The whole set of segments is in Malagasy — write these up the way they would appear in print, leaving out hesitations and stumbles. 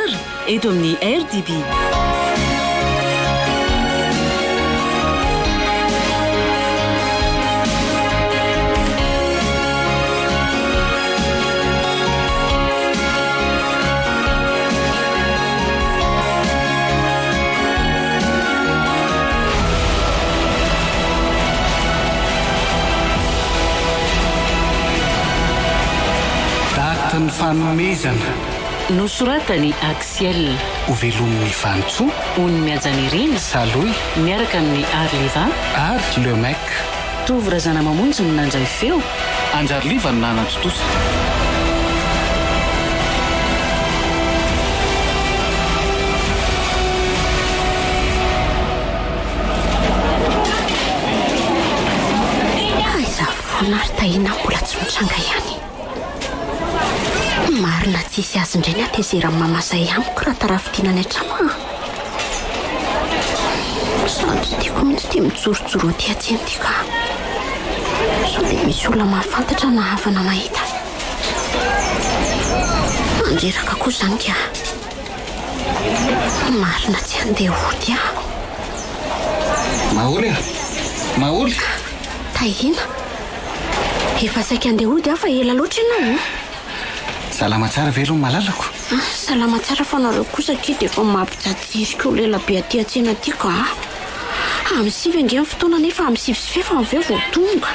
tantara eto amin'ny RDB. Datin'ny fanomezana. Nosoratan'i Axiel. Hovelomin'i Vanintsoa. Ony Mihajanirina. Salohy. Miaraka amin'i Arliva. Ary Le Mec. Tovo Razanamamonjy no nandray feo. Anjariliva no nanatontosa. Aiza foana ary Tahiana mbola tsy mitranga ihany. Marina tsy hisy azy indray ny hatezeran'i Mama izay amiko raha tarafidiana any an-trano aho. Sady tsy tiako mihitsy ity mijorojoro aty an-tsena ity ka. Sao dia misy olona mahafantatra na havana mahita. Mandreraka koa izany ka. Marina tsy handeha hody aho. Maholy a! Maholy! Tahiana. Efa saika handeha hody aho fa ela loatra ianao o! Salama tsara ve aloha malalako? Ah, salama tsara fa nareo kosa akia dia efa mampijajirika olona ela be aty an-tsena aty ka. Amin'ny sivy ange ny fotoana nefa amin'ny sivy sy fefany ve vao tonga?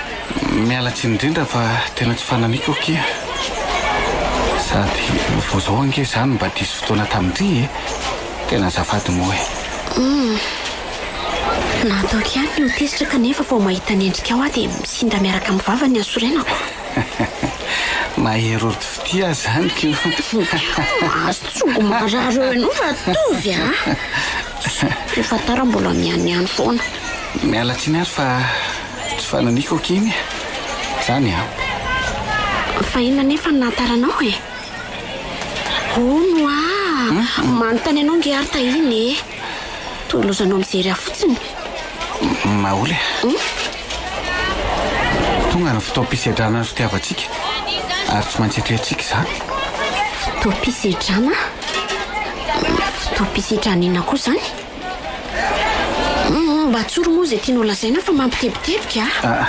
Miala tsiny indrindra fa tena tsy fanamiko akia. Sady vao zao ange za no mba diso fotoana tamin-dry e! Tena azafady moa e! Humm. Nataoko ihany ny ho tezitra kanefa vao mahita ny endrikao aho dia misinda miaraka amin'ny vava ny hasorenako. Mahery ody fitia aho zany ko! Mahazo tsongo marary eo ianao Ratovy a! Rehefa tara mbola mianiany foana. Miala tsiny ary fa tsy fananiko akia iny e! Zany an! Fa inona anefa no nahatara anao e? Hono hoa! Manontany anao nge ary Tahiana e! Toa lozanao mijery ahy fotsiny. Maholy e! Tonga ny fotoam-pisedrana ny fitiavantsika ary tsy maintsy atrehintsika izany. Fotoam-pisedrana? Fotoam-pisedrana inona koa izany? Mba tsory moa izay tianao lazaina fa mampitebitebika a!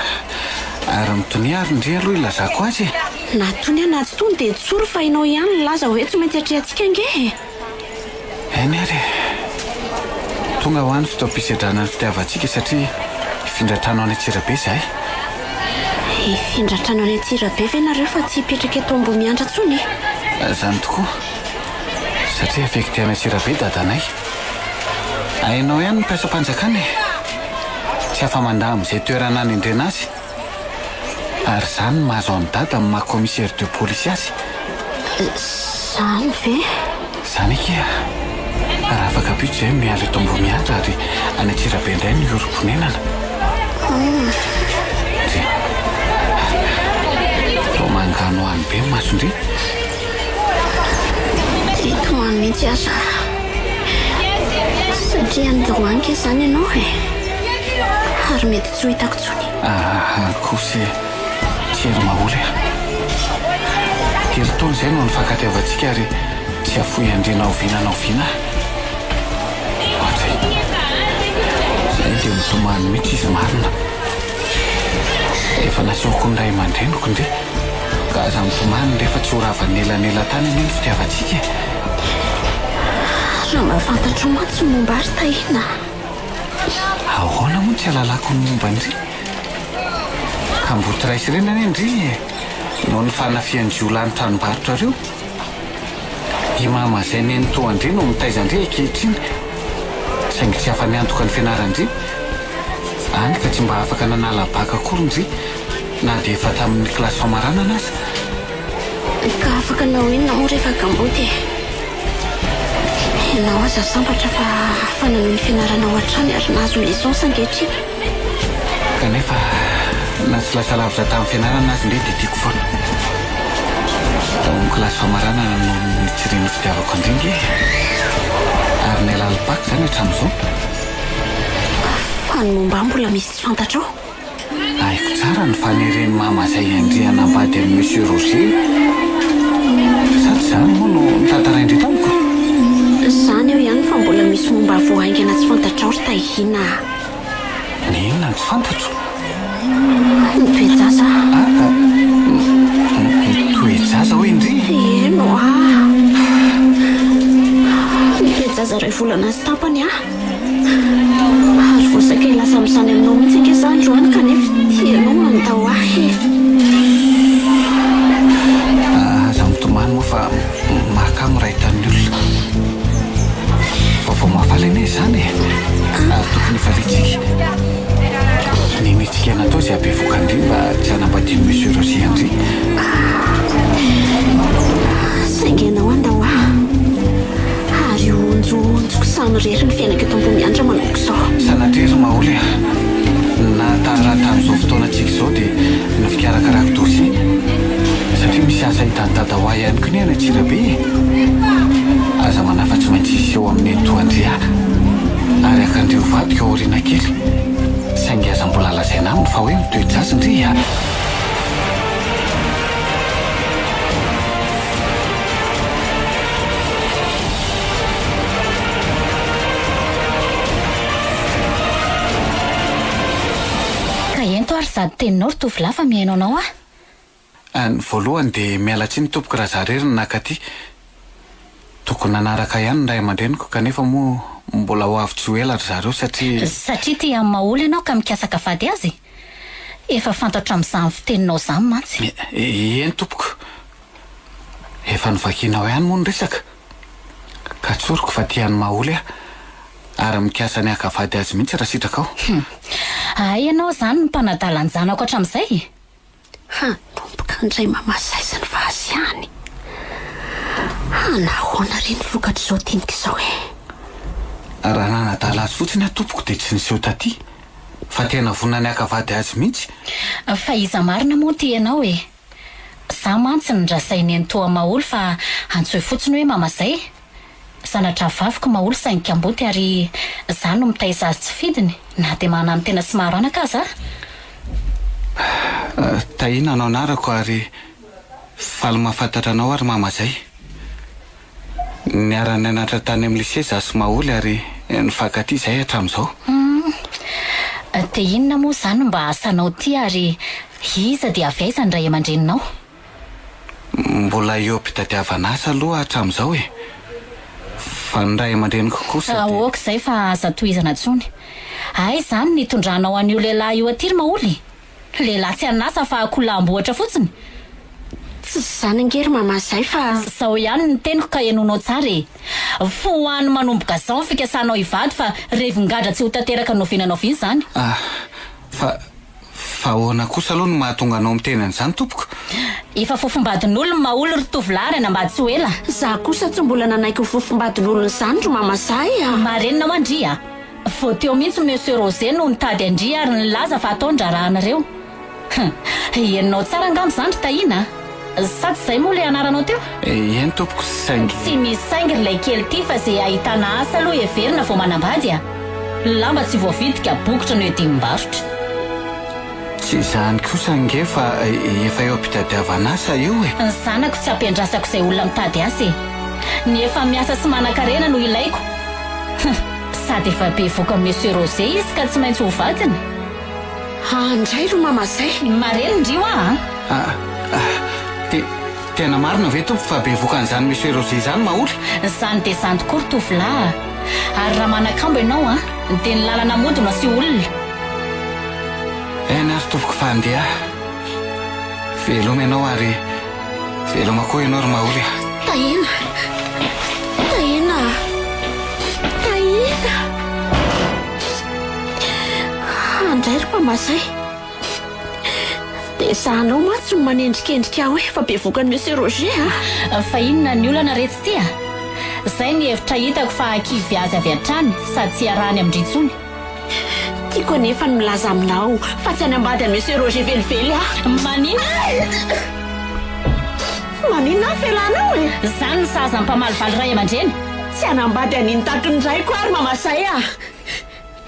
Ary mitonia ary ndry aloha ilazako azy e! Na tony aho na tsy tony dia tsory fa ianao ihany nilaza hoe tsy maintsy atrehantsika ange e! Eny ary e! Tonga hoa ny fotoam-pisedrana ny fitiavantsika satria hifindra trano any Antsirabe izahay. Hifindra trano any Antsirabe ve nareo fa tsy hipetraka eto Ambohimiandra intsony e? Izany tokoa, satria affecté any Antsirabe dadanay. Hainao ihany ny mpiasam-panjakana e! Tsy afa-mandà amin'izay toerana anendrena azy. Ary izany no mahazo an'i Dada amin'ny maha commissaire de police azy. Izany ve? Izany akia. Raha afaka ampitso izay miala eto Ambohimiandra ary any Antsirabe indray no hiorim-ponenana. Ndry. Toa manganohano be ny mason-dry. Dia tomany mihitsy aza aho. Satria andeha ho any kay izany ianao e. Ary mety tsy ho hitako intsony. Aa kosa e! Tsy hery maholy a! Herintaona izay no nifankatiavantsika ary tsy hafoy an-dry na oviana na oviana aho. Ohatray. Izay dia mitomany mihitsy izy marina. Efa nasehoko ny ray aman-dreniko ndry ka aza mitomany ndry fa tsy ho ravan'ny elanelan-tany anie ny fitiavantsika e! Raha mba fantatrao mantsy ny momba ahy ry Tahiana a! Ahoana moa no tsy ahalalako ny momba an-dry? Kamboty ray sy reny anie ndry e! Noho ny fanafihan'ny jiolahy ny tranombarotrareo. I mama izay nenitoan-dry no mitaiza an-dry ankehitriny, saingy tsy afa-niantoka ny fianaran-dry. Hany ka tsy mba afaka nanala baka akory ndry na dia efa tamin'ny kilasy famaranana aza. Ka afaka hanao inona moa rehefa kamboty e? Ianao aza sambatra fa afa-nanohy ny fianaranao hatrany ary nahazo licence ankehitriny. Kanefa na tsy lasa lavitra tamin'ny fianarana aza ndry dia tiako foana. Tao amin'ny kilasy famaranana no nitsirian'ny fitiavako an-dry nge e! Ary nihalalimpako izany hatramin'izao. Fa ny momba ahy mbola misy tsy fantatrao? Haiko tsara ny faneren'i mama izay an-dry hanambady an'i Monsieur Roger. Sa tsy izany moa no notantarain-dry tamiko? Misy momba vao haingana tsy fantatrao ry Tahiana a! Ny inona no tsy fantatro? Ny toe-jaza. Ah, ny toe-jaza hoy ndry? Eny oa! Ny toe-jaza iray volana sy tapany ah! Ary vao saika hilaza amin'izany aminao mihitsy ange za androany kanefa tianao handao ahy e! Aza mitomany moa fa mahakamo raha hitan'ny olona. Vaovao mahafaly anie izany e! Ary tokony hifaliantsika. Niniantsika natao izay habevoka an-dry mba tsy hanambadian'i Monsieur Roger an-dry. Saingy ianao handao ahy. Ary honjohonjoko samirery ny fiainako eto Ambohimiandra manomboka izao. Sanatria ry Maholy a! Na raha tamin'izao fotoanantsika izao dia ny fikarakarako dossier satria misy asa hitan'i Dada ho ahy ihany koa anie any Antsirabe e! Aza manahy fa tsy maintsy hiseho amin'ny nenitoan-dry aho ary haka an-dry ho vadiko ao aoriana kely saingy aza mbola lazaina aminy fa hoe mitoe-jaza ndry a! Ka ento ary sady teninao ry tovolahy fa mihaino anao aho. Ny voalohany dia miala tsiny tompoko raha za irery no naka aty. Tokony nanaraka ihany ny ray aman-dreniko kanefa moa mbola ho avy tsy ho ela ry zareo satria. Satria tia an'i Maholy ianao ka mikasaka vady azy? Efa fantatro amin'izany fiteninao izany mantsy. Eny tompoko. Efa novakianao ihany moa ny resaka? Ka tsoriko fa tia an'i Maholy aho ary mikasa ny haka vady azy mihitsy raha sitrakao. Hum. Hay ianao izany no mpanadala an-janako hatramin'izay? Hanomboka indray mamasahy sy ny fahasiahany. Hanahoana re ny vokatr'izao dinika izao e? Raha nanadala azy fotsiny aho tompoko dia tsy niseho taty. Fa tena vonona ny haka vady azy mihitsy. Fa iza marina moa ity ianao e? Za mantsy ny rasain'i nenitoa Maholy fa antsoy fotsiny hoe mama zay. Zana-drahavaviko Maholy saingy kamboty ary za no mitaiza azy tsy fidiny na dia mananotena sy maro anaka aza aho. Tahiana no anarako ary faly mahafantatra anao ary mama zay. Niara-nianatra tany amin'ny lycée za sy Maholy ary nifankatia izahay hatramin'izao. Humm. Dia inona moa izany no mba asanao ity ary iza dia avy aiza ny ray aman-dreninao? Mbola eo am-pitadiavana asa aloha hatramin'izao e. Fa ny ray aman-dreniko kosa dia. Aoka izay fa aza tohizana intsony. Aiza izany ny nitondranao an'io lehilahy io aty ry Maholy? Lehilahy tsy an'asa fa akoholambohitra fotsiny. Tsy izany ange ry mama zay fa. Zao ihany ny teniko ka henoinao tsara e! Fohano manomboka zao ny fikasanao hivady fa revin-gadra tsy ho tanteraka n'oviana n'oviana izany. Ah! Fa, fa ahoana kosa aloha no mahatonga anao miteny an'izany tompoko? Efa fofombadin'olona maholy ry tovolahy ary hanambady tsy ho ela. Za kosa tsy mbola nanaiky ho fofombadin'olona izany ry mama zay a! Marenina hoa ndry a! Vao teo mihitsy Monsieur Roger no nitady an-dry ary nilaza fa atao ny raharahanareo. Hum, henonao tsara angamba izany ry Tahiana a! Sa tsy izay moa ilay anaranao teo? Eny tompoko, saingy. Tsy misy saingy ry ilay kely ity fa izay ahitana asa aloha heverina vao manambady a! Lamba tsy voavidika, bokotra no edim-barotra. Tsy izany kosa ange fa efa eo am-pitadiavana asa io e! Ny zanako tsy ampiandrasako izay olona mitady asa e! Ny efa miasa sy manan-karena no ilaiko. Hum, sady efa bevoka Monsieur Roger izy ka tsy maintsy ho vadiny. Haa ndray ro mama zay. Marely ndry hoa a! Ah, ah, te, tena marina ve tompoko fa bevoka an'izany Monsieur Roger izany Maholy? Zany dia zany tokoa ry tovolahy a! Ary raha manakambo ianao an, dia ny lalana mody no asio olona. Eny ary tompoko fa andeha. Veloma ianao ary veloma koa ianao ry Maholy a! Tahiana! Tahiana! Tahiana! Andray ry Mpamasay! Dia zahanao mantsy no manendrikendrika ahy hoe efa bevokan'i Monsieur Roger a! Fa inona ny olana retsy ity a? Zay ny hevitra hitako fa hahakivy azy avy hatrany sady tsy hiarahany amin-dry intsony. Tiako anefa ny milaza aminao fa tsy hanambady an'i Monsieur Roger velively aho. Maninona? Maninona aho felanao e? Zany ny sahaza mpamalivaly ray aman-dreny. Tsy hanambady an'iny takin'ny raiko aho ry Mamasay a!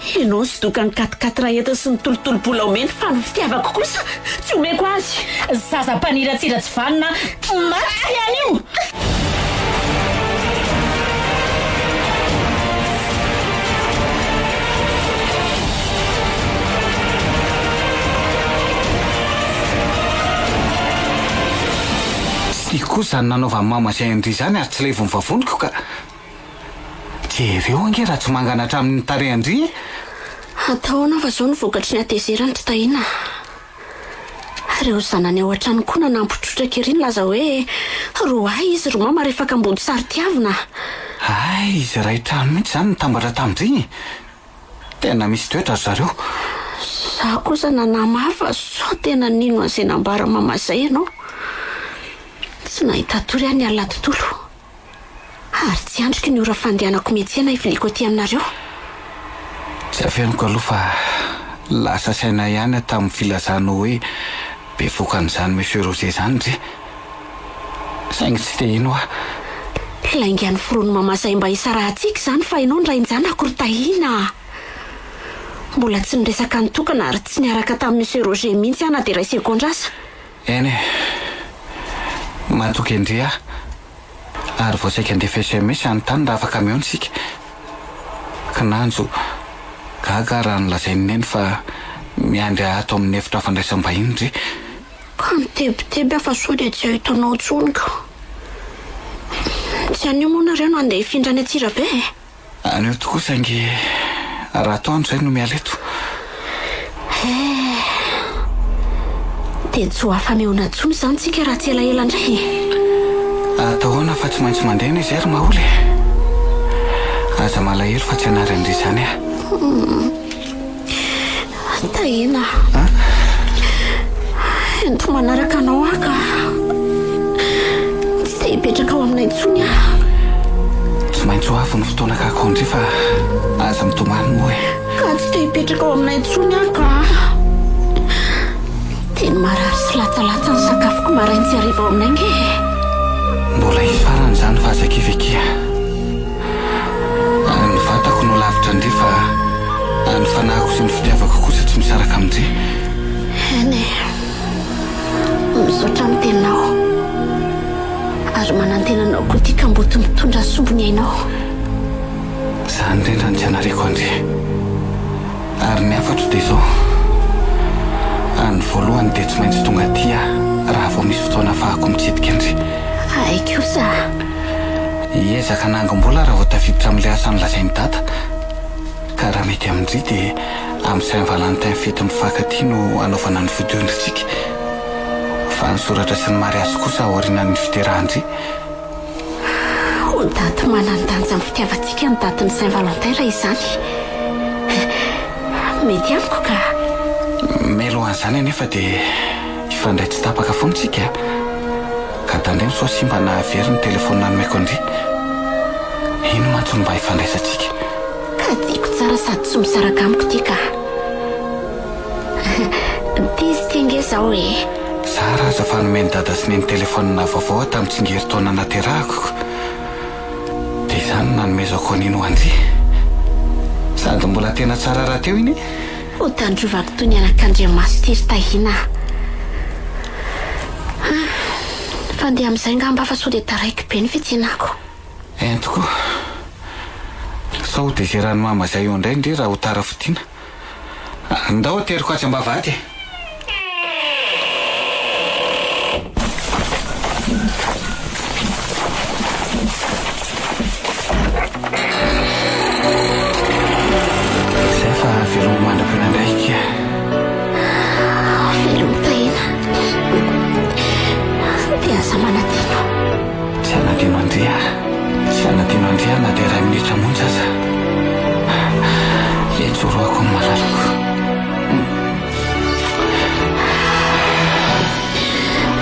Ianao sy dokan'ny quatre quatre entiny sy ny tolotolo-bola omeny fa ny fitiavako kosa tsy omeko azy. Zaza mpaniratsira tsy vanona maty tsy anio! kosa izany nanaovan'i mama izay an-dry izany ary tsy levon'ny vavoniko ka. Jereo ange raha tsy mangana hatramin'ny tarehin-dry e! Atao ahoana fa izao no vokatry ny hatezerany ry Tahiana a! Ireo zanany ao an-trano koa nanampy trotraka ery nilaza hoe roahy izy ry mama rehefa kamboty saro-tiavina. Hay izy iray trano mihitsy izany nitambatra tamin-dry e! Tena misy toetra ry zareo. Za kosa nanama fa sao tena nino an'izay nambara mama izay ianao. Tsy nahita tory aho ny alina tontolo. Ary tsy andriko ny ora fandehanako miantsena hiviliako aty aminareo. Tsy afeniko aloha fa lasa saina ihany aho tamin'ny filazanao hoe bevoka an'izany Monsieur Roger izany ndry. Saingy tsy te hino aho. Lainga noforonin'i Mama izay mba hisarahantsika izany fa ianao ny rain-janako ry Tahiana a! Mbola tsy niresaka nitokana ary tsy niaraka tamin'i Monsieur Roger mihitsy aho na dia iray segondra aza. Eny e! Matoky an-dry aho. Ary vao saika handefa sms hanontany raha afaka mihaona isika. Kinanjo, gaga aho raha nolazain'i Neny fa miandry ahy ato amin'ny efitra fandraisam-bahiny ndry. Ka mitebiteby aho fa sao dia tsy hahita anao intsony ka. Tsy anio moa nareo no handeha hifindra any Antsirabe e? Anio tokoa saingy raha atoandro izay no miala eto. Eh! Dia tsy ho afa-mihaona intsony izany tsika raha tsy elaela indray e! Atao ahoana fa tsy maintsy mandeha anie izay ry Maholy e! Aza malahelo fa tsy hanary an-dry izany aho. Tahiana a! Ento manaraka anao aho ka! Tsy te hipetraka ao aminay intsony aho. Tsy maintsy ho avy ny fotoana hakako an-dry fa aza mitomany moa e! Ka tsy te hipetraka ao aminay intsony aho ka! Teny marary sy latsalatsa ny sakafoko marain-tsy hariva ao aminay ange e! Mbola hisy farany izany fa aza kivy akia. Ny vatako no lavitra an-dry fa ny fanahiko sy ny fitiavako kosa tsy misaraka amin-dry. Eny e. Misaotra amin'ny teninao. Ary manantena anao koa ity kamboty mitondra sombiny ainao. Izany indrindra no tsy anariako an-dry. Ary ny hafatro dia izao, Any voalohany dia tsy maintsy tonga aty aho raha vao misy fotoana ahafahako mitsidika an-dry. Hay kosa a! Hiezaka hanangom-bola raha vao tafiditra amin'ilay asa nolazain'i Dada. Ka raha mety amin-dry dia amin'ny Saint Valentin fetin'ny mpifankatia no hanaovana ny vodiondrintsika. Fa ny soratra sy ny mariazy kosa aorianan'ny fiterahan-dry. Ho daty manan-danja amin'ny fitiavantsika ny datin'ny Saint Valentin raha izany. Mety amiko ka. Mialohan'izany anefa dia hifandray tsy tapaka foana isika a! Ka tandremo sao simba na very ny telefaonina nomeko an-dry. Iny mantsy no mba ifandraisantsika. Ka tiako tsara sady tsy misaraka amiko ity ka. Ity izy ity ange izao e! Zara aza fa nomen'i Dada sy Neny telefaonina vaovao aho tamin'ny tsingerin-taona naterahako. Dia izany no nanomezako an'iny ho an-dry. Sady mbola tena tsara rahateo iny e! Ho tandrovako toy ny anakandriamaso ity ry Tahiana a! Fa andeha amin'izay angamba fa sao dia taraiky be ny fitsenako. Ento koa. Sao ho dezeran'i Mama izay eo indray ndry raha ho tara fodiana. Ndao ateriko atsy am-bavahady e! Izay fa veloma mandra-pihaona indray akia. Veloma Tahiana. Dia aza manadino. Tsy hanadino an-dry aho. Tsy hanadino an-dry aho na dia iray minitra monja aza. Ijoroako ny malalako.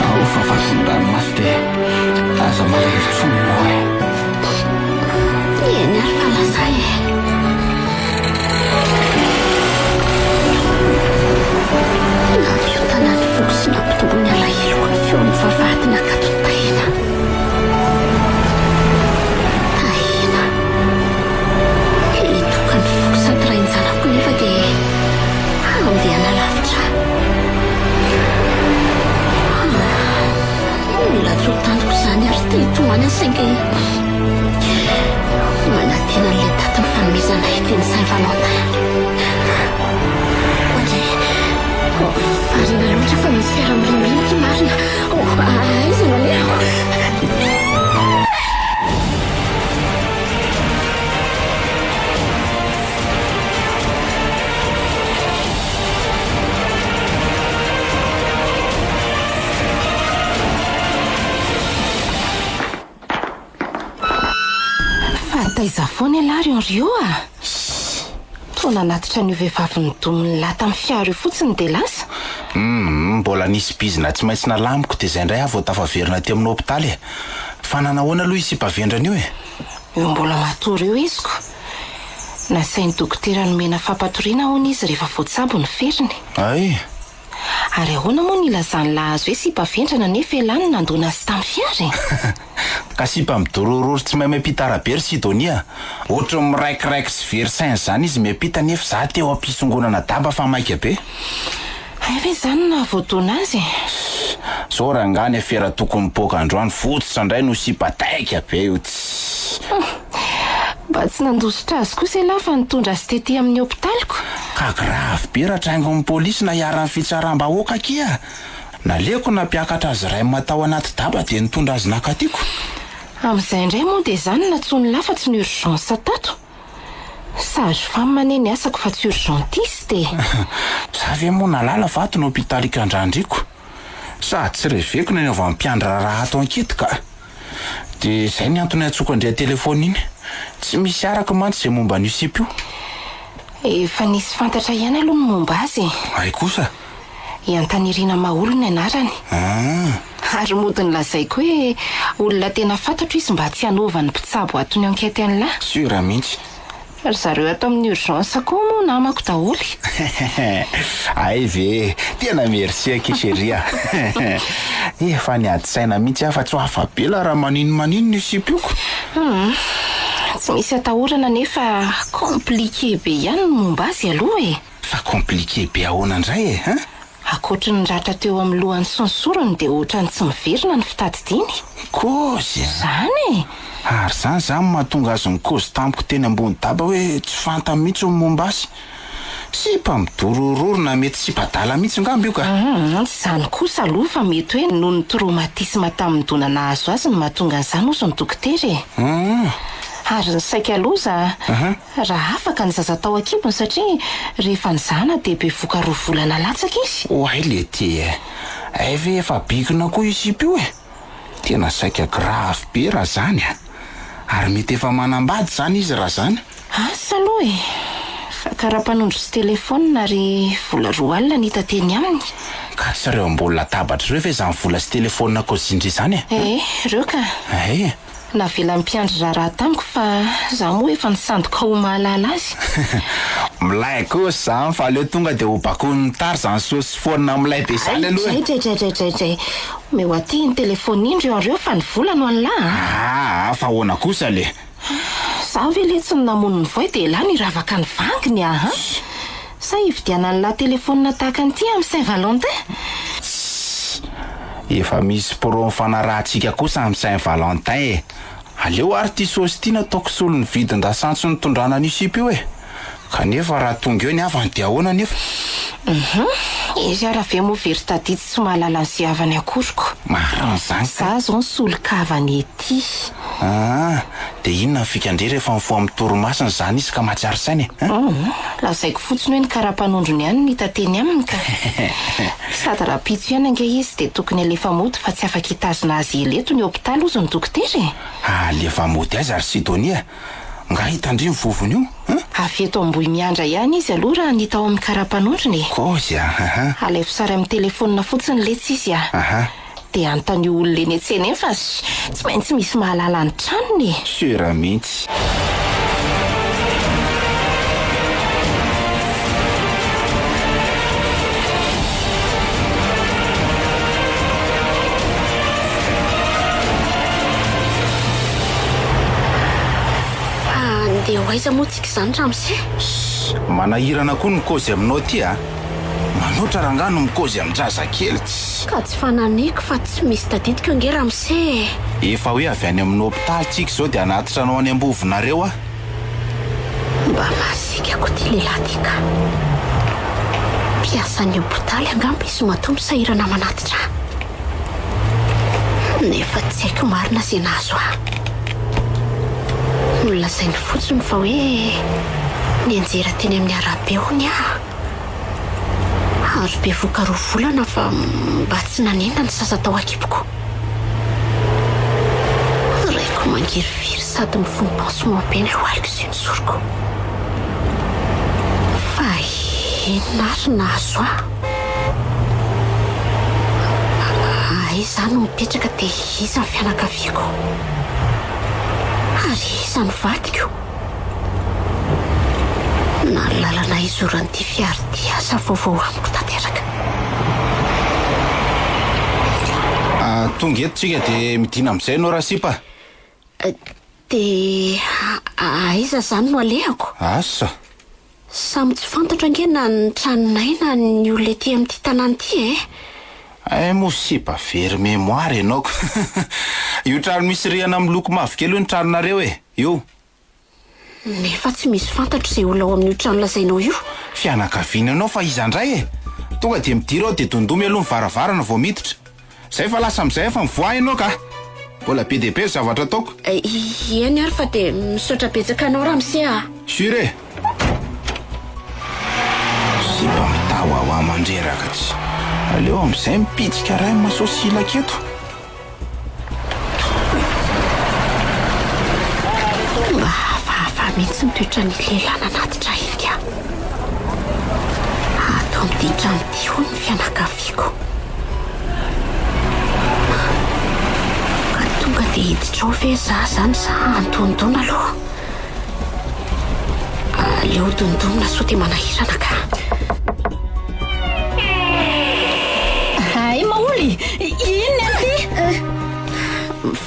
Ao fa vaky ny ranomaso dia aza malahelo intsony moa e. Eny ary fa lasa e. Nampiontana ny foko sy nampitombo ny alaheloko ny feon'ny vavahady nakaton'i Tahiana. Tahiana. Ilay tokan'ny foko sady rain-janako nefa dia handeha hanalavitra ahy. Mila tsy ho tantiko izany ary te hitomany aho saingy manantena an'ilay daty nifanomezana. foana ialahy ry Henriot a! Toa nanatitra an'io vehivavy nidomin'ny lahy tamin'ny fiara io fotsiny dia lasa. Humm, mbola nisy bizina tsy maintsy nalamiko dia izay indray aho vao tafaverina aty amin'ny hopitaly e! Fa nanahoana aloha io sipa vendrana io e? Io mbola matory eo izy ko. Nasain'ny dokotera nomena fampatoriana hono izy rehefa voatsabo ny feriny. Hay! Ary ahoana moa no ilazan'i Lahazo hoe sipa vendrana nefa elah no nandona azy tamin'ny fiara e? Ka sipa midorororo tsy mahay miampita arabe ry Sidonia a! Ohatry ny miraikiraiky sy very saina izany izy miampita nefa za teo am-pisongonana daba fa maika be. Hay ve izany no nahavoadona azy e? Zao rangaha ny afera tokony mipoaka androany fototra indray no sipa taika be io tssy. Mba tsy nandositra azy kosa ialahy fa nitondra azy tety amin'ny hopitaliko. Ka grave be raha traingon'ny polisy na iharan'ny fitsaram-bahoaka akia! Naleoko nampiakatra azy raim tao anaty daba dia nitondra azy nakatiko. Amin'izay indray moa dia izaho no nantsoin'lah fa tsy ny urgence tato. Sage femme anie ny asako fa tsy urgentiste e! Za ve moa nahalala fa ato ny hopitaly ikandrandriko? Sady tsy reveko ny anaovan'ny mpiandry raharaha ato ankety ka! Dia izay ny antony iantsoako an-dry an-telefaonina iny. Tsy misy arako mantsy izay momba an'io sipa io. Efa nisy fantatra ihany aloha ny momba azy e. Hay kosa? I Antanirina Maholy ny anarany. Ah. Ary mody nolazaiko hoe olona tena fantatro izy mba tsy hanaovan'ny mpitsabo ato ny enquête an'lah. Sûr mihitsy. Ry zareo ato amin'ny urgence koa moa namako daholo. Hay ve! Tena merci akia chérie a! Efa niady saina mihitsy aho fa tsy ho afa-bela raha maninomaninona io sipa io ko! Humm, tsy misy atahorana anefa compliqué be ihany ny momba azy aloha e! Fa compliqué be ahoana indray e, hein? Ankoatry ny ratra teo amin'ny lohany sy ny sorony dia ohatran'ny tsy miverina ny fitadidiany. Kôzy a! Izany e! Ary izany izany no mahatonga azy nikôzy tamiko teny ambony daba hoe tsy fantany mihitsy ny momba azy. Sipa midorororo na mety sipa adala mihitsy angamba io ka! Humm, tsy izany kosa aloha fa mety hoe noho ny traumatisme tamin'ny dona nahazo azy no mahatonga an'izany hozy ny dokotera e! Humm. Ary ny saika loza, Raha afaka ny zaza tao an-kibony satria rehefa nizahana dia bevoka roa volana latsaka izy. Oay letie eh! Hay ve efa bikina koa io sipa io eh! Tena saika grave be raha zany a! Ary mety efa manambady zany izy raha zany? Asa aloha e! Fa karapanondro sy telephone ary vola 20 no hita teny aminy. Ka tsy ireo ambony latabatra ireo ve izany vola sy telephone kaozin-dry izany e? Eh, ireo ka! Hay e! Navelan'ny mpiandry raharaha tamiko fa za moa efa nisandoka ho mahalala azy. Milay kosa izany fa aleo tonga dia ho bakoin'ny tary izany saosy foanina milay be izany aloha e. Draidraidraidraidray, omeo aty iny telephone iny ry Henriot fa ny vola no an'lah a! Aa fa ahoana kosa le? Za ve letsy no namono ny voay dia elah no hiravaka ny vanginy aa? Sa hividianan'lah telephone tahaka an'ity amin'ny Saint Valentin? Tssy! Efa misy pro nifanarahantsika kosa amin'ny Saint Valentin e! Aleo ary ity saosy ity nataoko solon'ny vidin-dasantsy nitondrana an'io sipa io e! Kanefa raha tonga eo ny havany dia ahoana anefa? Hum! Izy ary avy eo moa very tadidy tsy mahalala an'izay havany akory ko! Marina izany ka! Za zao nisolo-kavana ety. Aa! Dia inona ny fikan-dry rehefa mifoha amin'ny torimasony izany izy ka mahatsiaro saina e? Hein? Hum! Lazaiko fotsiny hoe ny kara-panondrony ihany no hita teny aminy ka! Sady rahampitso ihany ange izy dia tokony alefa mody fa tsy afaka hitazona azy ela eto ny hopitaly hozy ny dokotera e! Alefa mody aiza ry Sidonia? Nga hitan-dry ny vovony io? Hein? Avy eto Ambohimiandra ihany izy aloha raha ny hita ao amin'ny kara-panondrony e! Kôzy a! Aha! Alaivo sary amin'ny telefaonina fotsiny letsy izy a! Aha! Dia anontanio olona eny an-tsena eny fa tsy maintsy misy mahalala ny tranony e! Sûr mihitsy. Fa andeha ho aiza moa tsika izany ramose? Manahirana koa ny kôzy aminao ty a! Manoatra rangaha no mikôzy amin-jazakely tss. Ka tsy fananiko fa tsy misy tadidiko ange ramose e! Efa hoe avy any amin'ny hopitaly tsika izao dia hanatitra anao any am-bovonareo aho. Mba masiaka koa ty lehilahy ty ka. Mpiasan'ny hopitaly angamba izy matoa misahirana manatitra ahy. Nefa tsy haiko marina izay nahazo ahy. Nolazainy fotsiny fa hoe nianjera teny amin'ny arabe hono aho. Ary bevoka roa volana fa mba tsy nanenina ny zaza tao an-kiboko. Raiko. Mangirifiry sady mifono pansement be ny lohaliko sy ny soroko. Fa inona ary no nahazo ahy? Aiza aho no mipetraka dia iza ny fianakaviako? Ary iza no vadiko? Na ny lalana hizoran'ity fiara ity aza vaovao amiko tanteraka. Tonga eto tsika dia midina amin'izay ianao rasipa a. Dia aiza izany no alehako? Asa. Samy tsy fantatro ange na ny tranonay na ny olona ety amin'ity tanàna ity e. Hay moa sipa very mémoire ianao ko. Io trano misy rihana miloko mavokely io ny tranonareo e. Io. Nefa tsy misy fantatro izay olona ao amin'io trano lazainao io. Fianakaviana ianao fa iza indray e? Tonga dia midira ao dia dondomy aloha ny varavarana vao miditra. Zay fa lasa amin'izay fa mivoaha ianao ka! Mbola be dia be ny zavatra ataoko. Eny ary fa dia misaotra betsaka anao ramose a! Sûr e! Sipa mitawawa mandreraka tsy. Aleo amin'izay mipitsika ray maso silaka eto. Mba hafahafa mihitsy ny toetran'ny lehilahy nanatitra ahy iny ka. Ato amin'ity trano ity hono ny fianakaviako. Ka tonga dia hiditra ao ve za zany sa handondona aloha? Aleo dondonina sao dia manahirana ka. Hay Maholy, inona ity?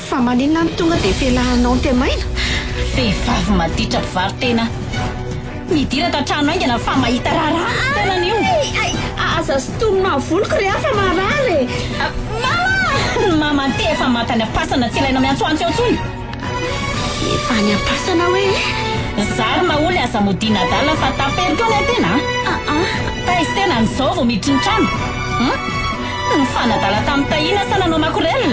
Fa maninona no tonga dia felahanao ny temaina? Vehivavy maditra mpivaro-tena. Midira ato an-trano haingana fa mahita raharaha ny tenany io. Ay, aza sintomina ny voloko re fa marary e. Mama! Mama ity efa maty any am-pasana tsy ilaina miantsoantso eo intsony. Efa any am-pasana hoe? Zary maholy aza modiana adala fa taperiko eo ny tena a! Aa! Taiza tena an'izao vao miditry ny trano? Hum? Nifanadala tamin'i Tahiana sa nanao makorel?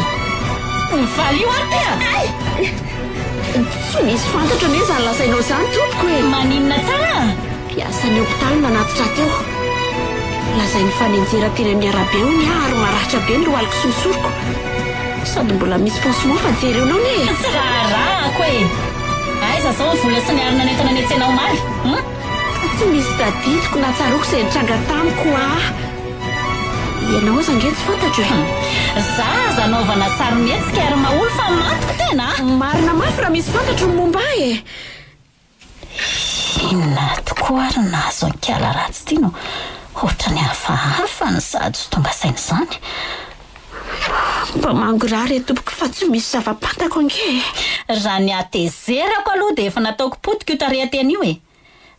Valio ary ty a! Ay! Tsy misy fantatro anie izany lazainao izany tompoko e! Maninona tsara? Mpiasan'ny hopitaly nanatitra ahy teo. Lazainy fa nianjera teny amin'ny arabe hono aho ary maratra be ny lohaliko sy ny soroko. Sady mbola misy pansement fa jereonao anie e! Tsy raharahako e! Aiza izao ny vola sy ny harona nentina niantsena omaly? Hum? Tsy misy tadidiko na tsaroako izay nitranga tamiko ah! Ianao aza ange tsy fantatro e! Hum! Za aza anaovana sarimihetsika ary maholy fa matiko tena a! Marina mafy raha misy fantatro ny momba ahy e! Inona tokoa ary no nahazo an'i Kala ratsy ity no ohatran'ny hafahafa no sady tsy tonga saina izany? Mba mangorà re tompoko fa tsy misy zava-pantako ange e! Raha ny hatezerako aloha dia efa nataoko potika io tarehin-tena io e!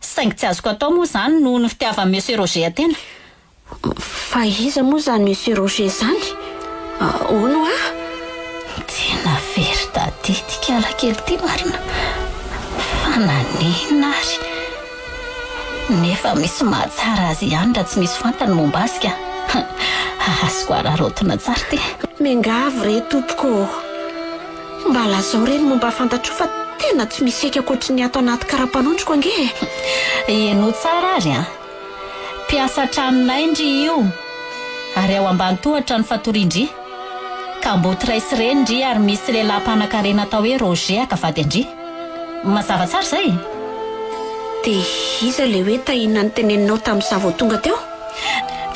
Saingy tsy azoko atao moa izany noho ny fitiavan'i Monsieur Roger tena. Fa iza moa izany Monsieur Roger izany? Hono hoa? Tena very tadidy ikala kely ity marina. Fa naninona ary? Nefa misy mahatsara azy ihany raha tsy misy fantany momba azy ka. Azoko araraotina tsara ity. Miangavy re tompoko ô! Mba lazao re ny momba fantatrao fa tena tsy misy haiko ankoatry ny ato anaty karapanondroko ange e! Henoy tsara ary an! Mpiasa an-tranonay ndry io, ary ao ambany tohatra ny fatorian-dry. Kamboty ray sy reny ndry ary misy lehilahy mpanan-karena atao hoe Roger haka vady an-dry. Mazava tsara izay? Dia iza ilay hoe Tahiana noteneninao tamin'izaho vao tonga teo?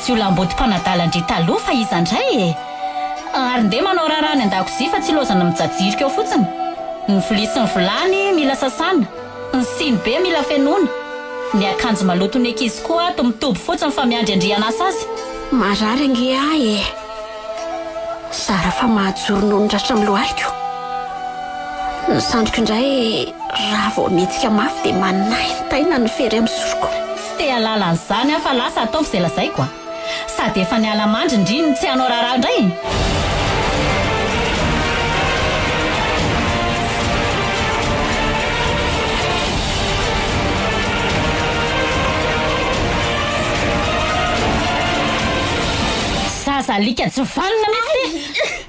Jiolahimboto mpanadala an-dry taloha fa iza indray e? Ary ndeha manao raharaha any an-dakozia fa tsy ilaozana mijajirika eo fotsiny. Ny vilia sy ny vilany mila sasana. Ny siny be mila fenoina. Ny akanjo maloton'ny ankizy koa ato mitoby fotsiny fa miandry an-dry hanasa azy. Marary ange ahy e! Zara fa mahajoro noho ny ratra amin'ny lohaliko. Ny sandriko indray raha vao mihetsika mafy dia manaintaina ny fery amin'ny soroko. Tsy te hahalala an'izany aho fa lasa ataovy izay lazaiko a! Sady efa niala mandry ndry no tsy hanao raharaha indray? Zaza alika tsy vanona mihitsy ty!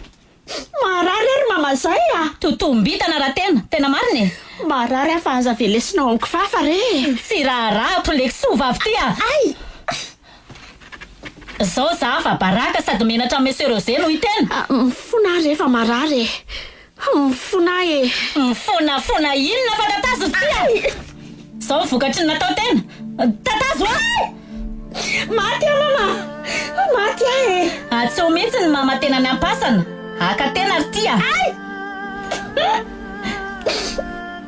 Marary ary mama zay a! Totombintana raha tena, tena marina e! Marary aho fa aza velesina ao amin'ny kifafa re e! Tsy raharahako le kisoa vavy ty a! Ay! Zao za afa-baraka sady menatra Monsieur Roger no hiteny! Mifona aho re fa marary e! Mifona ahy e! Mifonafona inona fa tatazo ity a! Izao ny vokatry ny natao tena! Tatazo a! Maty aho mama! Maty aho e! Antsoy mihitsy ny mama tena any am-pasana! Haka tena ry ty a!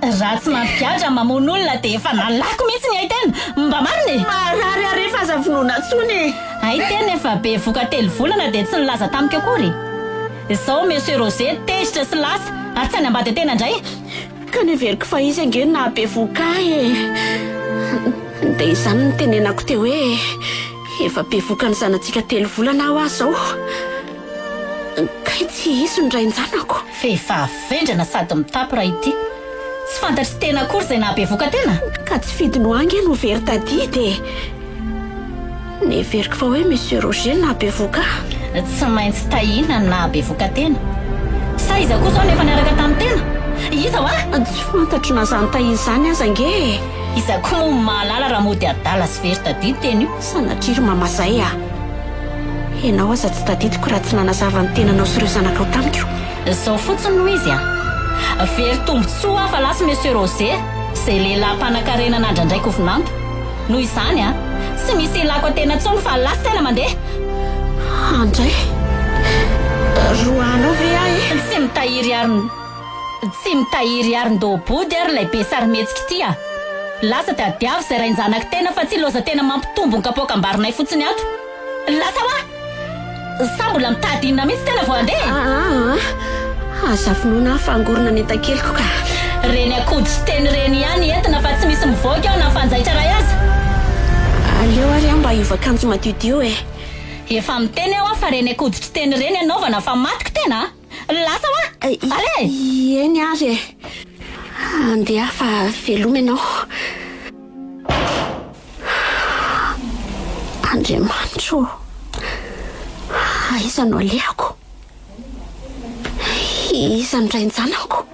Raha tsy mampigadra mamono olona dia efa nalako mihitsy ny hay-tena! Mba marina e! Marary aho rehefa aza vonoina intsony e! Hay-tena efa bevoka telo volana dia tsy nilaza tamiko akory! Izao Monsieur Roger tezitra sy lasa ary tsy hanambady an-tena indray. Ka neveriko fa izy ange no nahabevohoka ahy e! Dia izany no nitenenako teo hoe efa bevohoka ny zanatsika telo volana aho izao. Kay tsy izy no rain-janako. Vehivavy vendrana sady mitapy raha ity. Tsy fantatry tena akory izay nahabevohoka tena. Ka tsy fidiny ho ahy ange no very tadidy e! Neveriko fa hoe Monsieur Roger no nahabevohoka ahy. Tsy maintsy Tahiana no nahabevohoka tena. Sa iza koa izao no efa niaraka tamin'ny tena? Iza hoa? Tsy fantatro na izany Tahiana izany aza ange e! Iza koa moa no mahalala raha mody adala sy very tadidy tena io? Sanatria ry mama zay a! Ianao aza tsy tadidiko raha tsy nanazava ny tenanao sy ireo zanakao tamiko. Izao fotsiny no izy a! Very tombotsoa aho fa lasa Monsieur Roger, izay lehilahy mpanankarena nandrandraiko ho vinanto. Noho izany a! Tsy misy ilako tena intsony fa lasa tena mandeha! Andray! Roahanao ve aho e? Tsy mitahiry arin Tsy mitahiry arin-doha-body ary ilay be sarimihetsika ity a! Lasa tadiavo izay rain-janako tena fa tsy ilaoza tena mampitombo ny kapoakam-barinay fotsiny ato! Lasa hoa! Sa mbola mitady inona mihitsy tena vao handeha e? Aa! Aza vonoina aho fa hangorona ny entan-keliko ka! Reny akoditry teny ireny ihany entina fa tsy misy mivoaka eo na fanjaitra iray aza! Aleo ary aho mba hiova akanjo madiodio e! Efa miteny aho fa reny akoditry teny ireny anaovana fa matiko tena a! Lasa hoa! Allez! Eny ary e! Andeha fa veloma ianao. Andriamanitra ô! Aiza no alehako? Iza no rain-janako?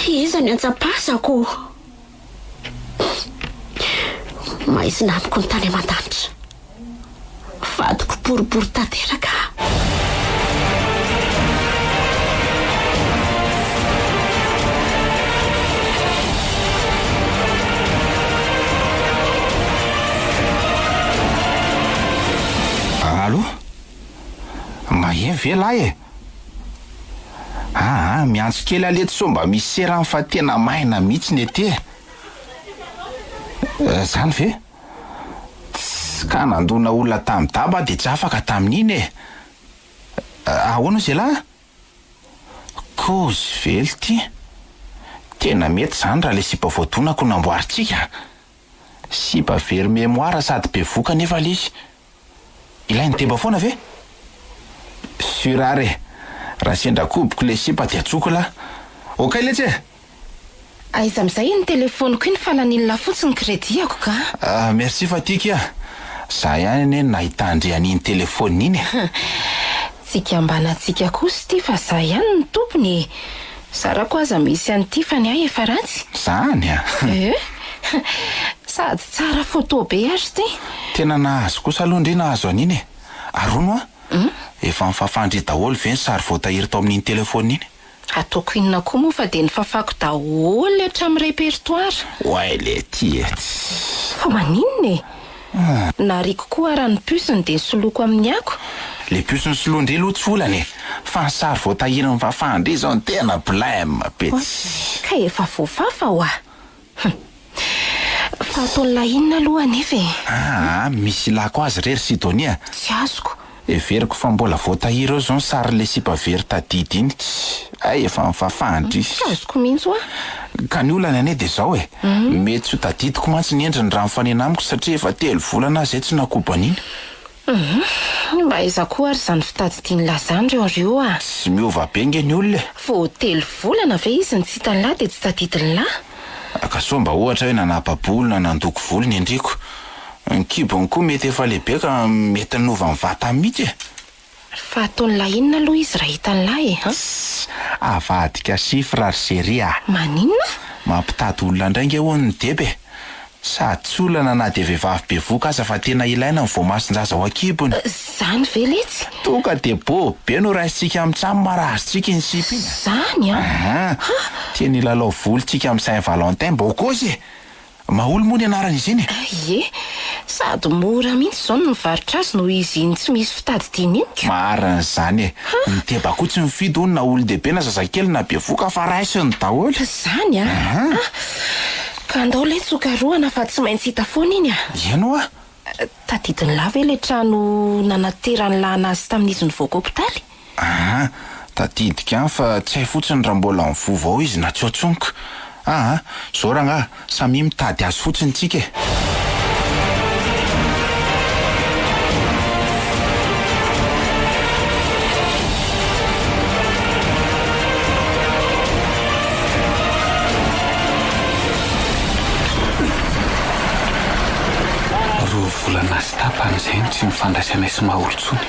Iza no iantsapazako? Maizina amiko ny tany aman-danitra. Vadiko boribory tanteraka aho. Allo? Maheno ve lahy e? Aa, miantso kely aho letsy sao mba misy serany fa tena maina mihitsy ny ety e. Zany ve? Tss, ka nandona olona tamin'ny daba aho dia tsy afaka tamin'iny e! Ahoana ozy elah? Kozy vely ty! Tena mety izany raha le sipa voadonako no namboarintsika a! Sipa very mémoire sady bevoka nefa le izy. Ilain'i deba foana ve? Sur ary e! Raha sendra koboko le sipa dia antsoiko lah! Okay letsy e! Aiza amizay iny telephone-ko iny fa naninona fotsiny ny crédit-ako ka. Ah merci fa tiako ia! Za ihany anie no nahitandry an'iny telephone iny e! Tsy ikambanantsika kosa ity fa za ihany no tompony e! Zarako aza misy an'ity fa ny ahy efa ratsy. Zany a! Eh! Sady tsara photo be ary ity. Tena nahazo kosa aloha ndry nahazo an'iny e! Ary hono a! Efa nifafandry daholo ve ny sary voatahiry tao amin'iny telephone iny? Ataoko inona koa moa fa dia nifafako daholo hatramin'ny répertoire. Oay letia e! Tssy. Fa maninona e? Nariako koa ara ny puce-ny dia soloiko amin'ny ako. Le puce nosoloan-dry aloha tsy olana e! Fa ny sary voatahiry nifafan-dry izao no tena blème be tssy. Ka efa voafafa hoa! Hum. Fa ataon'lah inona aloha anefa e? Aa, misy ilako azy re ry Sidonia a! Tsy azoko. Heveriko fa mbola voatahiry eo izao ny sarin'ilay sipa very tadidy iny. Tssy, hay efa nifafahan-dry. Tsy azoko mihitsy hoa. Ka ny olana anie dia izao e, mety tsy ho tadidiko mantsy ny endriny raha mifanena amiko satria efa telo volana aho izay tsy nakobo an'iny. Hum, mba aiza koa ary izany fitadidian'lah izany ry Henriot a! Tsy miova be nge ny olona e! Vao telo volana ve izy no tsy hitan'lah dia tsy tadidin'lah? Ka sao mba ohatra hoe nanapa-bolo na nandoko volo ny endriko. Ny kibony koa mety efa lehibe ka mety nova ny vatany mihitsy e! Fa ataon'lah inona aloha izy raha hitan'lah e an? Tssy! Avadika chiffre ry chérie a! Maninona? Mampitady olona indray nge hono ny deba e! Sady tsy olana na dia vehivavy bevoka aza fa tena ilaina ny voamason-jaza ao an-kibony. Zany ve letsy? Tonga dia bobo be no raisintsika amin'ny tsam raha azontsika iny sipa iny a! Zany an! Aha! Tena hilalao voly tsika amin'ny Saint Valentin bôkôsy e! Maholy moa ny anaran'izy iny e! Ie! Sady mora mihitsy izao ny mivarotra azy noho izy iny tsy misy fitadidiana iny ka! Marina izany e! Ny deba koa tsy mifidy hono na olon-dehibe na zazakely na bevoka fa raisiny daholo. Zany an! Aha! Ka andao letsy ho karohana fa tsy maintsy hita foana iny a! Eny hoa! Tadidin'lah ve ilay trano nanateran'lah anazy tamin'izy nivoaka hopitaly? Aa! Tadidiko ihany fa tsy hay fotsiny raha mbola mivovo ao izy na tsy ao intsony ka! Aa! Zao rangaha, samia mitady azy fotsiny tsika e! Roa volana sy tapany izay no tsy nifandraisanay sy Maholy intsony.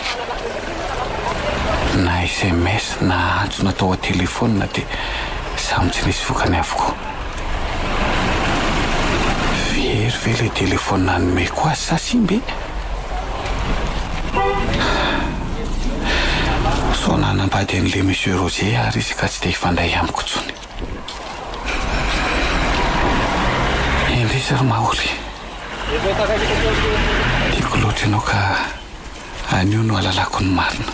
Na sms na antso natao an-telefaonina dia samy tsy nisy vokany avokoa. Very ve ilay telefaonina nomeko azy sa simba e? Sao nanambady an'ilay Monsieur Roger ary izy ka tsy te hifandray amiko intsony. Indrisy ry Maholy. Tiako loatra ianao ka anio no ahalalako ny marina.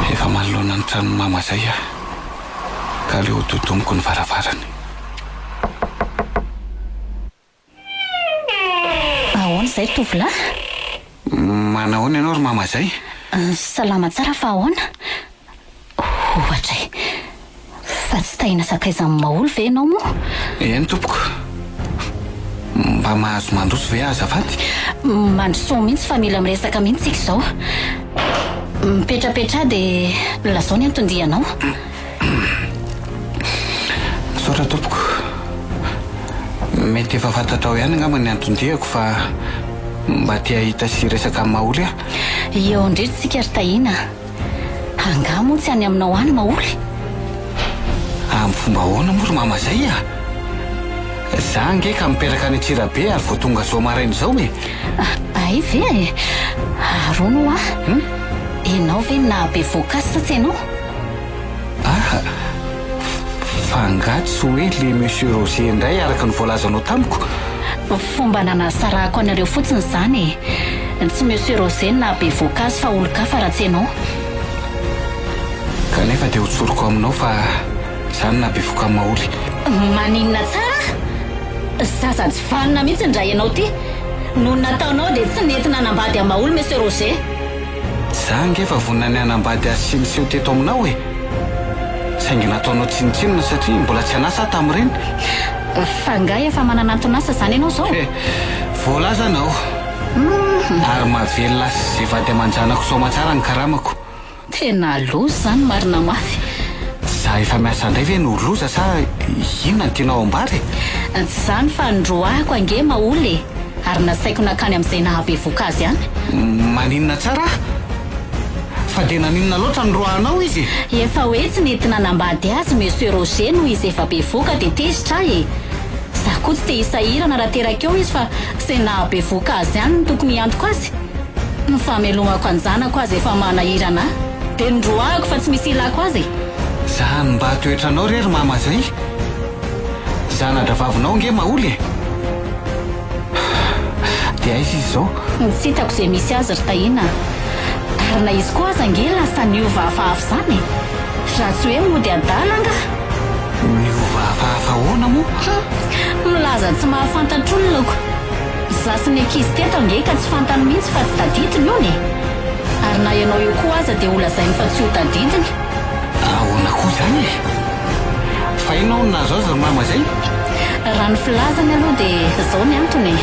Efa manoloana ny tranon'i Mama izay aho ka aleo ho dodomiko ny varavarany. Ahoana izay ry tovolahy? Manahoana ianao ry mama izay? Salama tsara fa ahoana? Ohatra e! Fa tsy tahina sakaiza amin'i Maholy ve ianao moa? Eny tompoko. Mba mahazo mandroso ve aho azafady? Mandrosoa mihitsy fa mila miresaka mihitsy isika izao. Mipetrapetraha dia lazao ny anton-dianao. Misaotra tompoko. Mety efa fantatrao ihany angamba ny anton-diako fa mba te hahita sy hiresaka amin'i Maholy aho. Eo indrindra isika ry Tahiana a! Angaha moa tsy any aminao any Maholy? Amin'ny fomba ahoana moa ry mama izay a? Za ange ka mipetraka any Antsirabe ary vao tonga izao maraina izao e! Hay ve e! Ary hono hoa, ianao ve no nahabevohoka azy sa tsy ianao? Ah! Fa angaha tsy hoe le Monsieur Roger indray araka ny voalazanao tamiko? Fomba nanasarahako anareo fotsiny izany e! Tsy Monsieur Roger no nahabevohoka azy fa olon-kafa raha tsy ianao. Kanefa dia hotsoriko aminao fa za no nahabevohoka an'i Maholy. Maninona tsara? Zaza tsy vanona mihitsy ndray ianao ity! Noho ny nataonao dia tsy nety nanambady an'i Maholy Monsieur Roger. Za ange efa vonona ny hanambady azy sy niseho teto aminao e! Saingy nataonao tsinontsinona satria mbola tsy an'asa aho tamin'ireny. Fa angaha efa manana anton'asa izany ianao izao? He, voalazanao. Ary mahavelona ahy sy izay vady aman-janako soamantsara ny karamako. Tena loza izany marina mafy. Za efa miasa indray ve no loza sa inona no tianao ambara e? Tsy izany fa noroahiko ange Maholy e! Ary nasaiko nankany amin'izay nahabevoka azy any. Maninona tsara aho? Fa dia naninona loatra no noroahanao izy e? Efa hoe tsy nety nanambady azy Monsieur Roger noho izy efa bevoka dia tezitra aho e! Za koa tsy te hisahirana raha teraka eo izy fa izay nahabevoka azy ihany no tokony hiantoka azy. Ny famelomako an-janako aza efa manahirana ahy. Dia noroahako fa tsy misy ilako azy e! Zany mba toetranao re ry mama zay? Zana-dravavinao ange Maholy e! Dia aiza izy izao? Tsy hitako izay misy azy ry Tahiana a! Ary na izy koa aza ange lasa niova hafahafa izany e! Raha tsy hoe mody adala angaha? Niova hafahafa ahoana moa? Hum! Milaza tsy mahafantatra olona ko! Za sy ny ankizy teto ange ka tsy fantany mihitsy fa tsy tadidiny hono e! Ary na ianao io koa aza dia holazainy fa tsy ho tadidiny. Ahoana koa izany e? Fa inona hono nahazo azy ry mama izay? Raha ny filazany aloha dia izao ny antony e.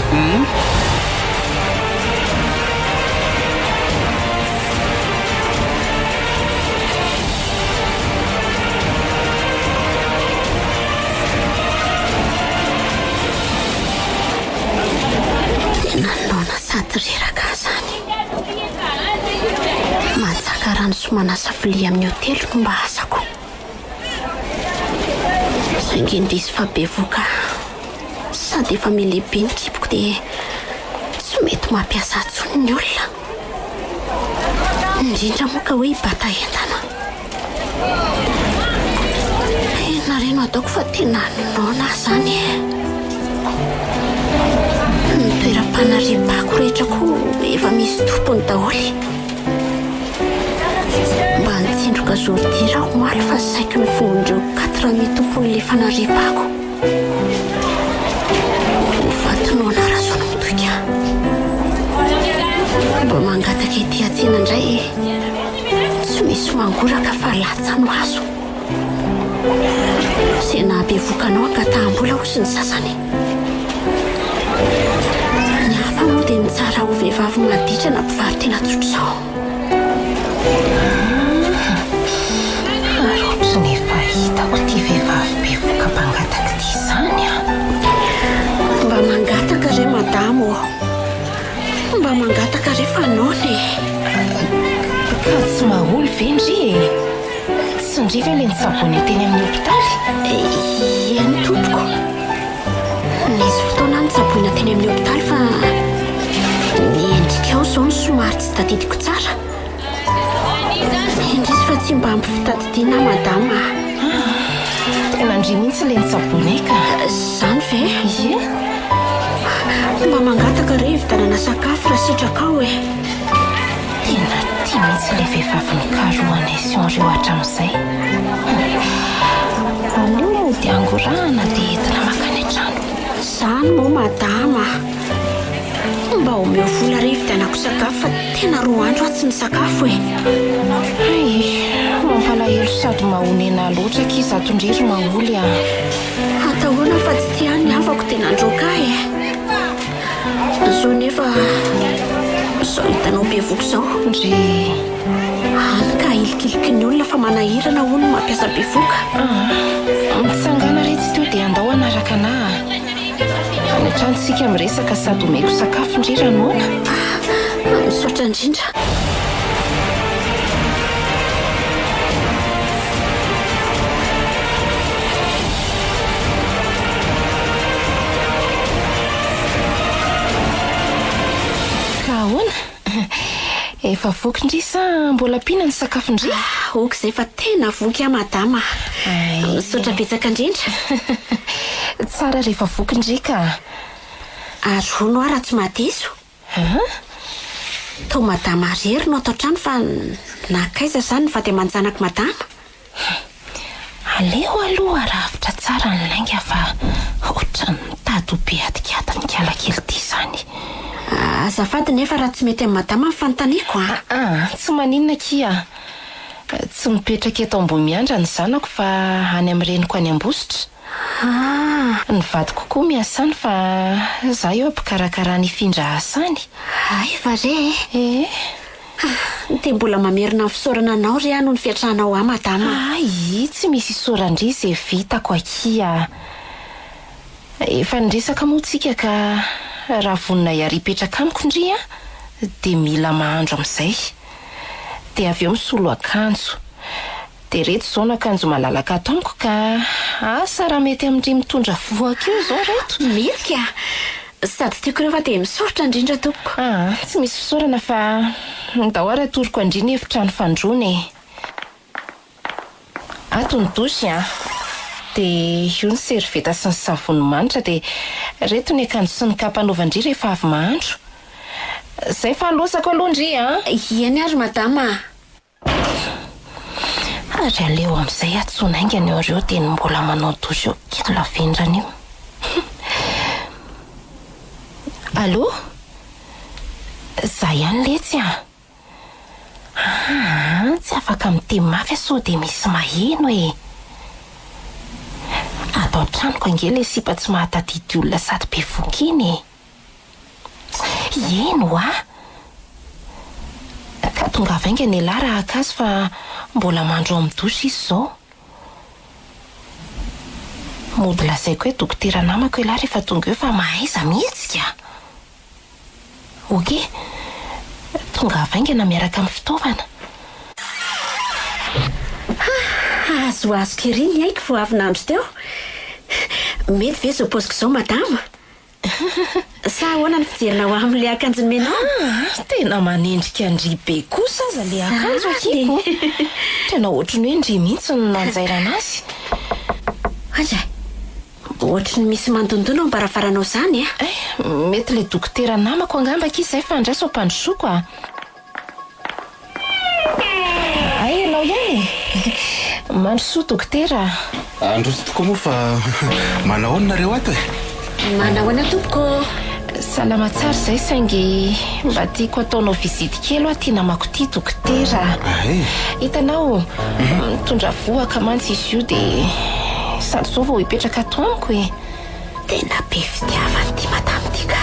Tena noana sady reraka aho izany. Mantsaka rano sy manasa vilia amin'ny hotely no mba asako. Saingy indrisy fa bevoka aho. Sady efa miha-lehibe ny kiboko dia tsy mety mampiasa ahy intsony ny olona. Indrindra moa ka hoe hibata entana. Inona re no ataoko fa tena noana aho izany e. Ny toeram-panariam-pako rehetra koa efa misy tompony daholo. Mba nitsindroka zordira aho omaly fa saiky novohon'ireo quatre amis tompon'ilay fanariam-pako. Ho faty noana raha izao no mitohy ka. Mba mangataka ety an-tsena indray e. Tsy misy mangoraka fa latsa no azo. Izay nahabevoka anao angataham-bola hozy ny sasany. Ny hafa moa dia mitsara ho vehivavy maditra na mpivaro-tena tsotr'izao. Ary ohatry ny efa hitako ity vehivavy bevoka mpangataka ity izany an! Mba mangataka re madama ô! Mba mangataka re fa noana e! Fa tsy maholy ve ndry e? Tsy ndry ve ilay nitsaboina teny amin'ny hopitaly? Eny tompoko. Nisy fotoana aho nitsaboina teny amin'ny hopitaly fa ny endrikao izao no somary tsy tadidiko tsara. Indrisy fa tsy mba ampy fitadidiana aho madama a. Tena ndry mihitsy ilay nitsaboinay ka. Izany ve? Ie. Mba mangataka re hividianana sakafo raha sitrakao e. Tena tia mihitsy ilay vehivavy nikarohanay sy Henri hatramin'izay. Aleo mody angorahana dia entina mankany an-trano. Izany moa madama a! Mba omeo vola re hividianako sakafo fa tena roa andro aho tsy nisakafo e! Hay, mampalahelo sady mahonena loatra akia izato ndry ry Maholy a! Atao ahoana fa tsy tia ahy ny havako dia nandroaka ahy e! Zao nefa zao hitanao bevoka izao. Ndry. Hany ka ahilikiliky ny olona fa manahirana hono ny mampiasa bevoka. Ah, mitsangàna re tsy teo dia andao hanaraka anà a. Any an-trano tsika miresaka sady omeko sakafo ndry raha noana. Ah, misaotra indrindra. Ka ahoana? Efa voky ndry sa mbola ampiana ny sakafo ndry? Ah, ok izay fa tena voky aho madama a! Misaotra betsaka indrindra. Tsara rehefa voky ndry ka. Ary hono aho raha tsy mahadiso? An? Toa madama irery no ato an-trano fa nankaiza izany ny vady aman-janak'i madama? Aleo aloha arafitra tsara ny lainga fa ohatran'ny mitady ho be adikadiny ikala kely ity izany. Azafady nefa raha tsy mety amin'i madama ny fanontaniako an! Aa, tsy maninona akia. Tsy mipetraka eto Ambohimiandra ny zanako fa any amin'ny reniko any Ambositra. Aa. Ny vadiko koa miasa any fa za eo ampikarakarana hifindra asa any. Hay va re e! Ee. Dia mbola mamerina ny fisaorana anao re aho noho ny fiatrahanao ahy madama a. Hay, tsy misy isaoran-dry izay vitako akia a. Efa niresaka moa tsika ka raha vonona hiara-hipetraka amiko ndry an, dia mila mahandro amin'izay. Dia avy eo misolo akanjo. Dia reto izao no akanjo malalaka ato amiko ka asa raha mety amin-dry mitondra vohoka io izao reto. Mety ka! Sady tiako ireo fa dia misaotra indrindra tompoko. Aa, tsy misy fisaorana fa ndao ary atoroko an-dry ny efitrano fandroana e. Ato ny douche an! Dia io ny servieta sy ny savony manitra dia reto ny akanjo sy ny kapa anaovan-dry rehefa avy mahandro. Izay fa alosako aloha ndry an! Eny ary madama a! Ary aleo amin'izay antsoina haingana eo ireo dia ny mbola manao douche eo kala vendrana io. Allô? Za ihany letsy an! Aa tsy afaka miteny mafy aho sao dia misy maheno e! Ato an-tranoko ange ilay sipa tsy mahatadidy olona sady bevoka iny e! Eny hoa! Ka tongava haingana elah raha haka azy fa mbola mandro ao amin'ny douche izy izao. Mody lazaiko hoe dokotera namako elah rehefa tonga eo fa mahaiza mihetsika! Ok! Tongava haingana miaraka amin'ny fitaovana. Ha! Azoazoko ery ny aiko vao avy nandro teo. Mety ve izao paoziko izao madama? Sa ahoana ny fijerinao ahy amin'ilay akanjo nomenao? Ah, tena manendrika an-dry be kosa aza ilay akanjo akia ko. Tena ohatry ny hoe ndry mihitsy no nanjairana azy. Ohatry e! Ohatry ny misy mandondona ao am-baravaranao izany a! Eh, mety ilay dokotera namako angamba akia izay fa andraso ampandrosoako a! Hay ianao ihany e! Mandrosoa dokotera a! Androso tokoa moa fa manahoana nareo ato e? Manahoana tompoko ô? Salama tsara izay saingy mba tiako ataonao visite kely hoa ity namako ity dokotera a! Hay! Hitanao, mitondra vohoka mantsy izy io dia sady izao vao hipetraka ato amiko e! Tena be fitiavana ity madame ity ka.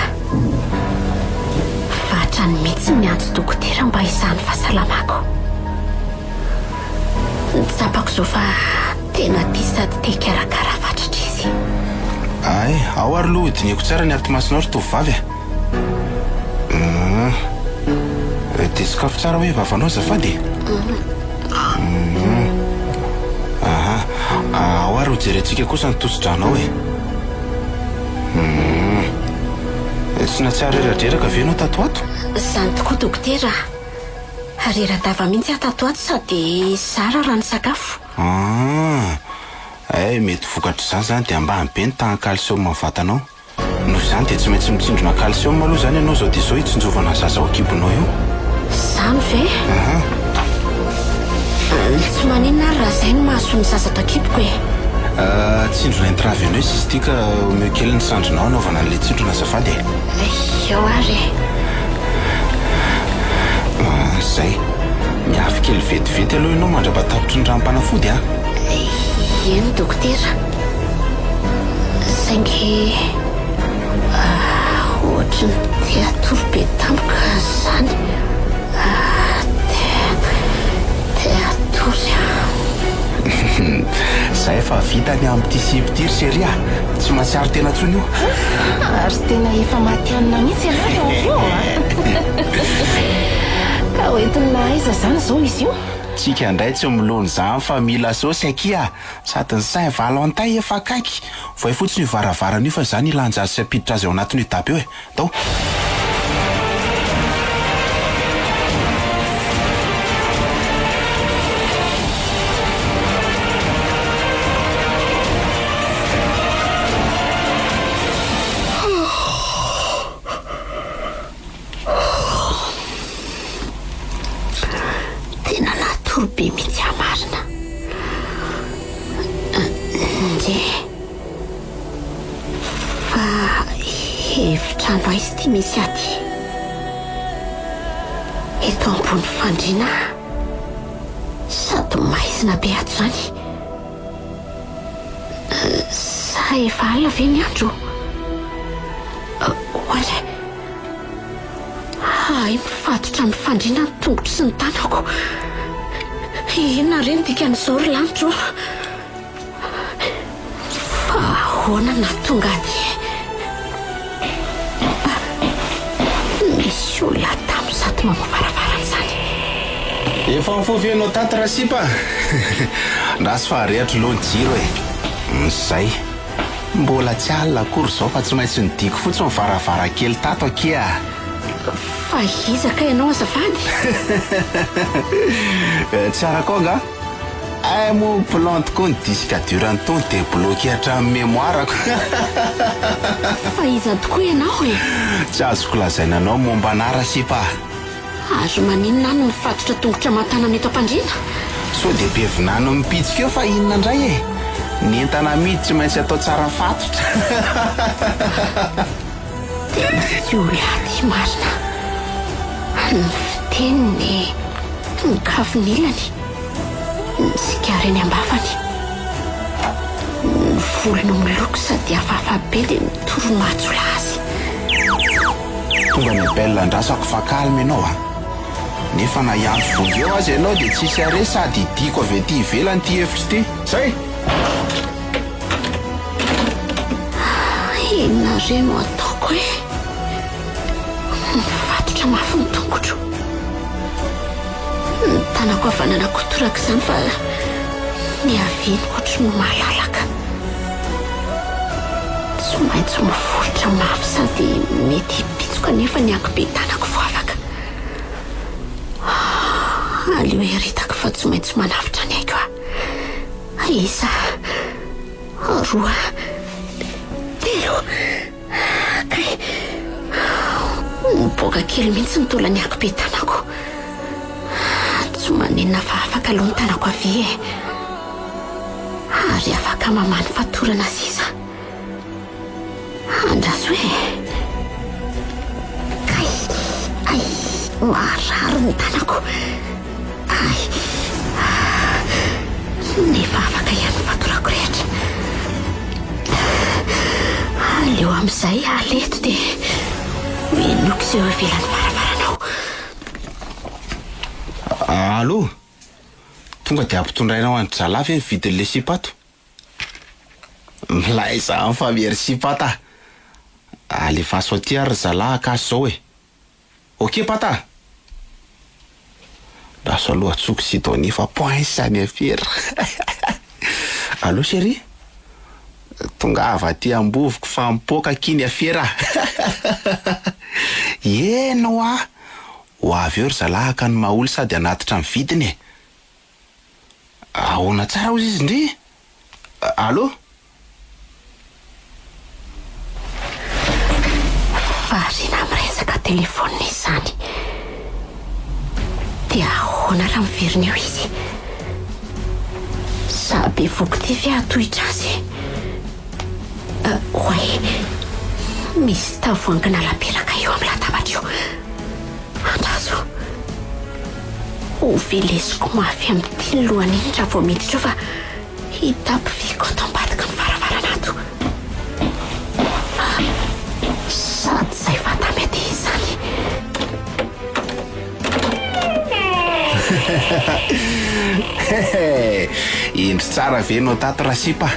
Vatrany mihitsy ny miantso dokotera mba hizaha ny fahasalamako. Tsapako izao fa tena tia sady te hikarakara fatratra izy. Hay, ao ary aloha hodinihiko tsara ny atimasonao ry tovovavy a. Hum. Dia sokafy tsara hoe vavanao azafady e. Hum. Aha. Ao ary hojerentsika kosa ny tosi-dranao e. Hum. Tsy nahatsiaro reradreraka ve ianao tato ato? Izany tokoa dokotera a. Rera-dava mihitsy aho tato ato sady zara raha nisakafo. Ah. Hay, mety vokatr'izany izany dia ambany be ny tahan'ny calcium amin'ny vatanao. Noho izany dia tsy maintsy mitsindrona calcium aloha izany ianao izao dia izao hitsinjovana ny zaza ao an-kibonao io. Izany ve? Aha. Tsy maninona ary raha izay no mahasoa ny zaza ato an-kiboko e. Tsindrona intraveneuse izy ity ka omeo kely ny sandrinao hanaovana an'ilay tsindrona azafady e. Eo ary e. Izay. Miafy kely vetivety aloha ianao mandra-patapitry ny ranom-panafody a. Eny dokotera. Saingy ohatry ny te hatory be tampoka izany. Te te hatory aho. Zay efa vita ny amin'ity sipa ity ry chérie a! Tsy mahatsiaro tena intsony io. Ary tena efa matihanina mihitsy ianao ry Henri a! Ka hoentina aiza izany izao izy io? Tsika indray tsy milona izany fa mila saosy akia! Sady ny saint Valentin efa akaiky! Vohay fotsiny io varavarana io fa izaho nilanja azy sy hampiditra azy ao anatin'io daba io e! Ndao! Tena natory be mihitsy aho marina. Ndry. Fa efitrano aiza ity misy ahy ity? Eto ambony fandriana aho. Sady maizina be ato izany. Sa efa alina ve ny andro? Oay! Hay mifatotra amin'ny fandriana ny tongotro sy ny tanako. Inona re ny dikan'izao ry lanitro ô? Fa ahoana no nahatonga aty? Misy olona tamo sady mamoha varavarana izany. Efa mifoha ve ianao tato rasipa? Andraso fa arehitro aloha ny jiro e. Zay. Mbola tsy alina akory izao fa tsy maintsy nidiko fotsiny ny varavarankely tato akia a. Fa iza kay ianao azafady? Tsy arakao angaha? Hay moa mi-plante koa ny disque dur an'itony dia bloqué hatramin'ny mémoire-ko. Fa iza tokoa ianao e? Tsy azoko lazaina anao momba anà rasipa a. Ary maninona aho no mifatotra tongotra aman-tanana eto am-pandriana? Sao dia be vinany mipitsika eo fa inona indray e? Ny entana amidy tsy maintsy atao tsara fatotra. Tena jiolahy ity marina. Ny fiteniny, ny kavin'ilany, ny sigara eny am-bavany, ny volony miloko sady hafahafa be dia mitory ny maha jiolahy azy. Tonga ny appel andrasako fa calme ianao a! Nefa na hiantso vonjy eo aza ianao dia tsisy arrêt sady hidiako avy aty ivelany ity efitra ity. Zay! Inona re no ataoko e? Mifatotra mafy ny tongotro. Ny tanako havanana koa torak'izany fa ny havia no ohatry ny malalaka. Tsy maintsy miforitra mafy sady mety hipitsoka anefa ny ankibe tanako vao afaka. Aleo eritako fa tsy maintsy manavotra ny aiko aho. Isa, roa, telo. Kay! Miboaka kely mihitsy ny taolan'ny ankibe tanako. Tsy maninona fa afaka aloha ny tanako havia e. Ary afaka mamaha ny fatorana sisa. Andraso e. Kay! Ay! Marary ny tanako. Ay! Nefa afaka ihany ny fatorako rehetra. Aleo amin'izay aleto dia ho henoiko izay eo ivelan'ny varavaranao. Allô? Tonga dia ampitondrainao an-dry zalahy ve ny vidin'ilay sipa ato? Milay zany fa merci pata a! Alefaso aty ary ry zalahy akasy zao e! Ok pata a! Lasa aloha antsoiko Sidonie fa poince ny afera. Allô chérie? Tongava aty ambovoko fa mipoaka akia ny afera. Eny hoa! Ho avy eo ry zalahy haka ny maholy sady hanatitra ny vidiny e! Ahoana tsara hozy izy ndry? Allô? Variana miresaka telefaonina izy izany. Dia ahoana raha miverina eo izy? Sa bevohoka ity ve hahatohitra azy? Oay, misy tavoahangina lapelaka eo amin'ny latabatra io. Andraso. Ho velesiko mafy amin'ity ny lohany iny raha vao miditra eo fa hitapiviko ato ambadiky ny varavarana ato. Sady izay fatamy aty izany. Indry tsara ve no tato rasipa?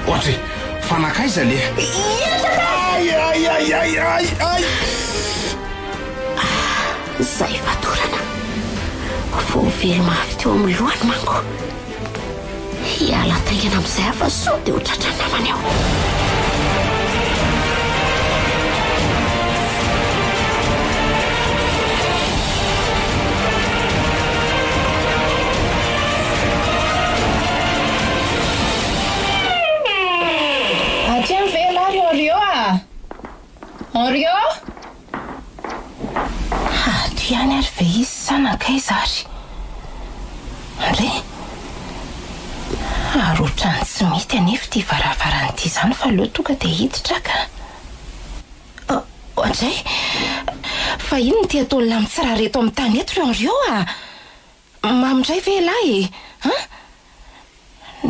Ohatry, fa nankaiza le? Ay ay ay ay ay ay! Izay fatorana. Voavely mafy teo amin'ny lohany manko. Hiala taingana amin'izay aho fa sao dia ho tratran'ny namany ao. Aty ve ialahy ry Henriot a? Henriot? Ato ihany ary ve izy sa nankaiza ary? Ndry! Ary ohatran'ny tsy mety anefa ity varavarana ity izany fa aleo tonga dia hiditra ka. Oadray! Fa inona ity ataon'lah mitsirara eto amin'ny tany eto ry Henriot a? Mamo indray ve ialahy e? An?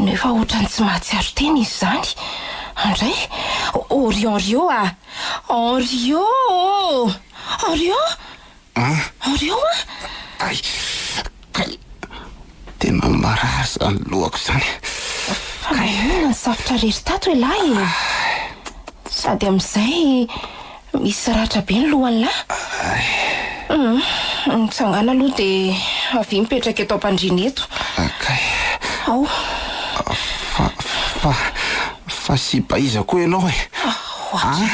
Nefa ohatran'ny tsy mahatsiaro tena izy izany. Andray! Oh ry Henriot a! Henriot ô! Henriot! An? Henriot a! Ay! Kay! Tena marary izany lohako izany. Fa maninona no safotra irery tato ialahy e? Sady amin'izay misy ratra be ny lohan'lah. Hum, mitsangàna aloha dia avia mipetraka eto am-pandriana eto. Kay. Ao. Fa, fa, fa sipa iza koa ianao e? Ohatry.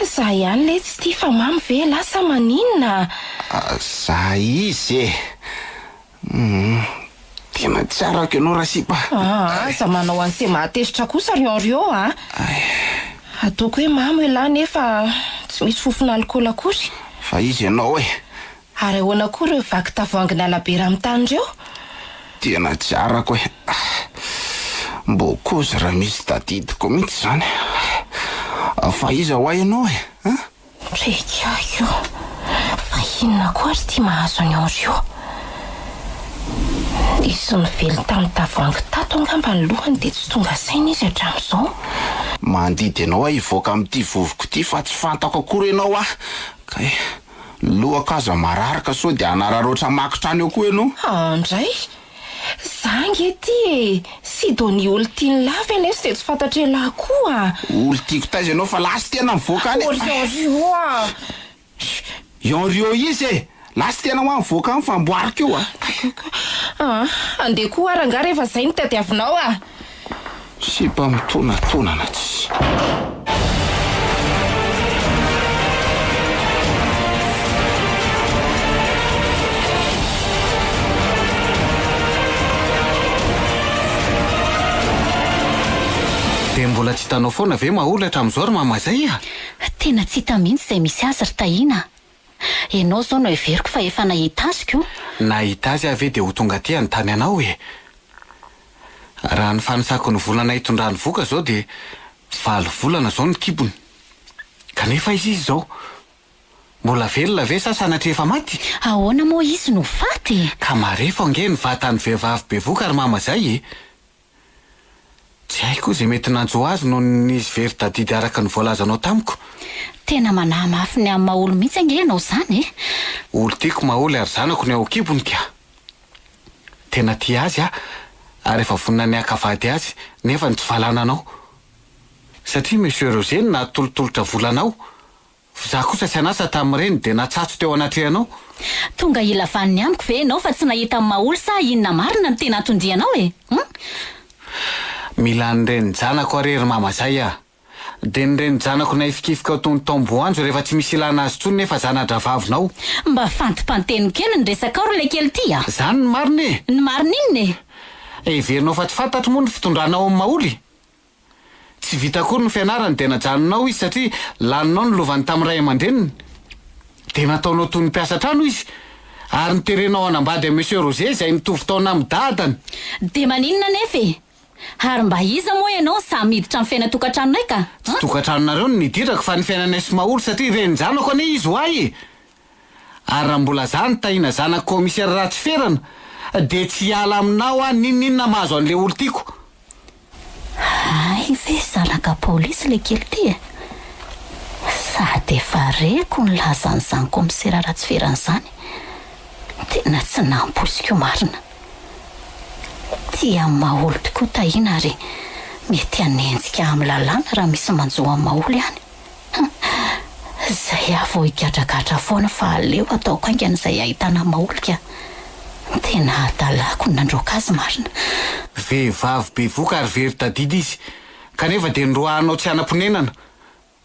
Za ihany letsy ity fa mamy ve elah sa maninona? Za izy e. Humm tena tsy arako ianao rasipa a! Aa aza manao an'se mahatezitra kosa ry Henriot a! Ataoko hoe mamo elah nefa tsy misy fofona alikaola akory. Fa iza ianao e? Ary ahoana koa ireo vaky tavoahangy nalabera amin'ny tany ireo? Tena tsy arako e! Mbô kozy raha misy tadidiko mihitsy izany. Fa iza hoa ianao e? An? Ndreky ahy io. Fa inona koa ary ity mahazo an'i Henriot? Nisy nively tamin'ny tavoahangy tato angamba ny lohany dia tsy tonga saina izy hatramin'izao. Mandidy anao aho hivoaka amin'ity vovoko ity fa tsy fantako akory ianao ah! Kay, ny lohako aza marary ka sao dia hanararaotra hamaky trano eo koa ianao? Andray! Za ange ty e! Sidonie olo-tian'i lahy ve lesy dia tsy fantatr'elah koa a! Olo-tiako taiza ianao fa lasa tena mivoaka any e! Henriot a! Henriot iza e! Lasa tena hoa mivoaka any fa amboariko io a! Aa! Andeha koa ary angaha rehefa zay no tadiavinao a! Sipa mitonatonana tsy. Dia mbola tsy hitanao foana ve Maholy hatramin'izao ry mama zay a? Tena tsy hita mihitsy izay misy azy ry Tahiana a! Ianao izao no heveriko fa efa nahita azy ko! Nahita azy aho ve dia ho tonga aty hanontany anao e? Raha ny fanisako ny volana hitondrany vohoka izao dia valo volana izao ny kibony. Kanefa aiza izy izao? Mbola velona ve sa sanatria efa maty? Ahoana moa izy no faty? Ka marefo ange ny vatan'ny vehivavy bevohoka ry mama zay e! Tsy haiko izay mety nanjo azy noho ny izy very tadidy araka ny voalazanao tamiko. Tena manahy mafy ny amin'i Maholy mihitsy ange ianao izany e! Olon-tiako Maholy ary zanako ny ao an-kibony ka! Tena tia azy aho ary efa vonona ny haka vady azy nefa ny tsy valananao. Satria Monsieur Roger no nahatolotolotra vola anao, f'izaho kosa tsy an'asa tamin'ireny dia natsatso teo anatrehanao. Tonga hila vaniny amiko ve ianao fa tsy nahita an'i Maholy sa inona marina no tena anton-dianao e? Hum? Mila ny renin-janako are ry mama zay a! Dia ny renin-janako naifikifika toy ny taom-boanjo rehefa tsy misy ilana azy intsony nefa zana-drahavavinao. Mba fantimpanteno kely ny resakao ry lekely ty a! Zany ny marina e! Ny marina inona e? Heverinao fa tsy fantatro moa ny fitondranao an'i Maholy? Tsy vita akory ny fianarany dia najanonao izy satria laninao ny lovany tamin'ny ray aman-dreniny. Dia nataonao toy ny mpiasa trano izy ary noterenao hanambady an'i Monsieur Roger izay mitovy taona amin'ny dadany. Dia maninona anefa e? Ary mba iza moa ianao no sahy miditra amin'ny fiainan-tokantranonay ka? Tsy tokantranonareo no nidirako fa ny fiainanay sy Maholy satria renin-janako anie izy ho ahy e! Ary raha mbola za no Tahiana zanak'i Commissaire Ratsiferana dia tsy hiala aminao aho n'inon'inona mahazo an'le olon-tiako. Hay ve zanaka polisy le kely ty e! Sady efa reko nilaza an'izany kaomisera Ratsiferana izany, tena tsy nampoiziko marina. Tia an'i Maholy tokoa Tahiana ary mety hanenjika amin'ny lalàna raha misy manjo an'i Maholy any. Hum! Izay aho vao higadragadra foana fa aleo ataoko haingana izay ahitana an'i Maholy ka. Tena hadalako ny nandroaka azy marina. Vehivavy bevoka ary very tadidy izy, kanefa dia noroahanao tsy hanam-ponenana.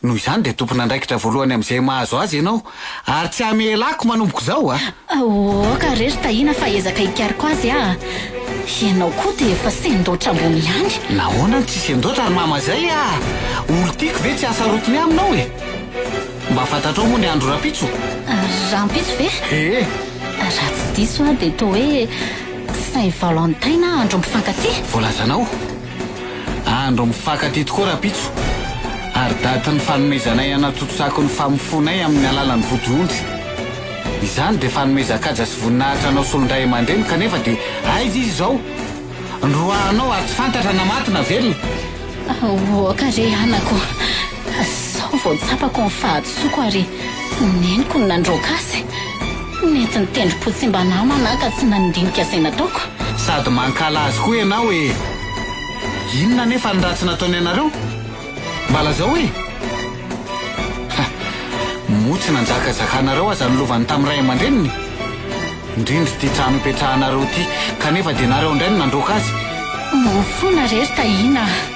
Noho izany dia tompon'andraikitra voalohany amin'izay mahazo azy ianao, ary tsy hamelako manomboka izao a! Aoka re ry Tahiana fa ezaka hikariko azy aho. Ianao koa dia efa sendoatra ambony ihany. Nahoana no tsy sendoatra ry mama zay a! Olon-tiako ve tsy hasarotiny aminao e? Mba fantatrao moa ny andro rahampitso? Rahampitso ve? Ee. Raha tsy diso aho dia toa hoe Saint Valentin na andro mifankatia? Voalazanao. Andro mifankatia tokoa rahampitso, ary datin'ny fanomezanay hanatontosako ny famofoanay amin'ny alalan'ny vodiondry. Izany dia fanomezan-kaja sy voninahitra anao solon-dray aman-dreny kanefa dia aiza izy izao? Noroahanao ary tsy fantatra na maty na velona. Oka re anako, izao vao tsapako ny fahadisoako ary neniko ny nandroaka azy. Nentin'ny tendrom-po tsy mba namana aho ka tsy nandinika izay nataoko. Sady mankahala azy koa ianao e! Inona anefa ny ratsy nataony anareo? Mba lazao e! Ha! Moa tsy nanjakazakanareo aza ny lovany tamin'ny ray aman-dreniny? Indrindra ity trano ipetrahanareo ity, kanefa dia nareo indray no nandroaka azy. Mifona re ry Tahiana a!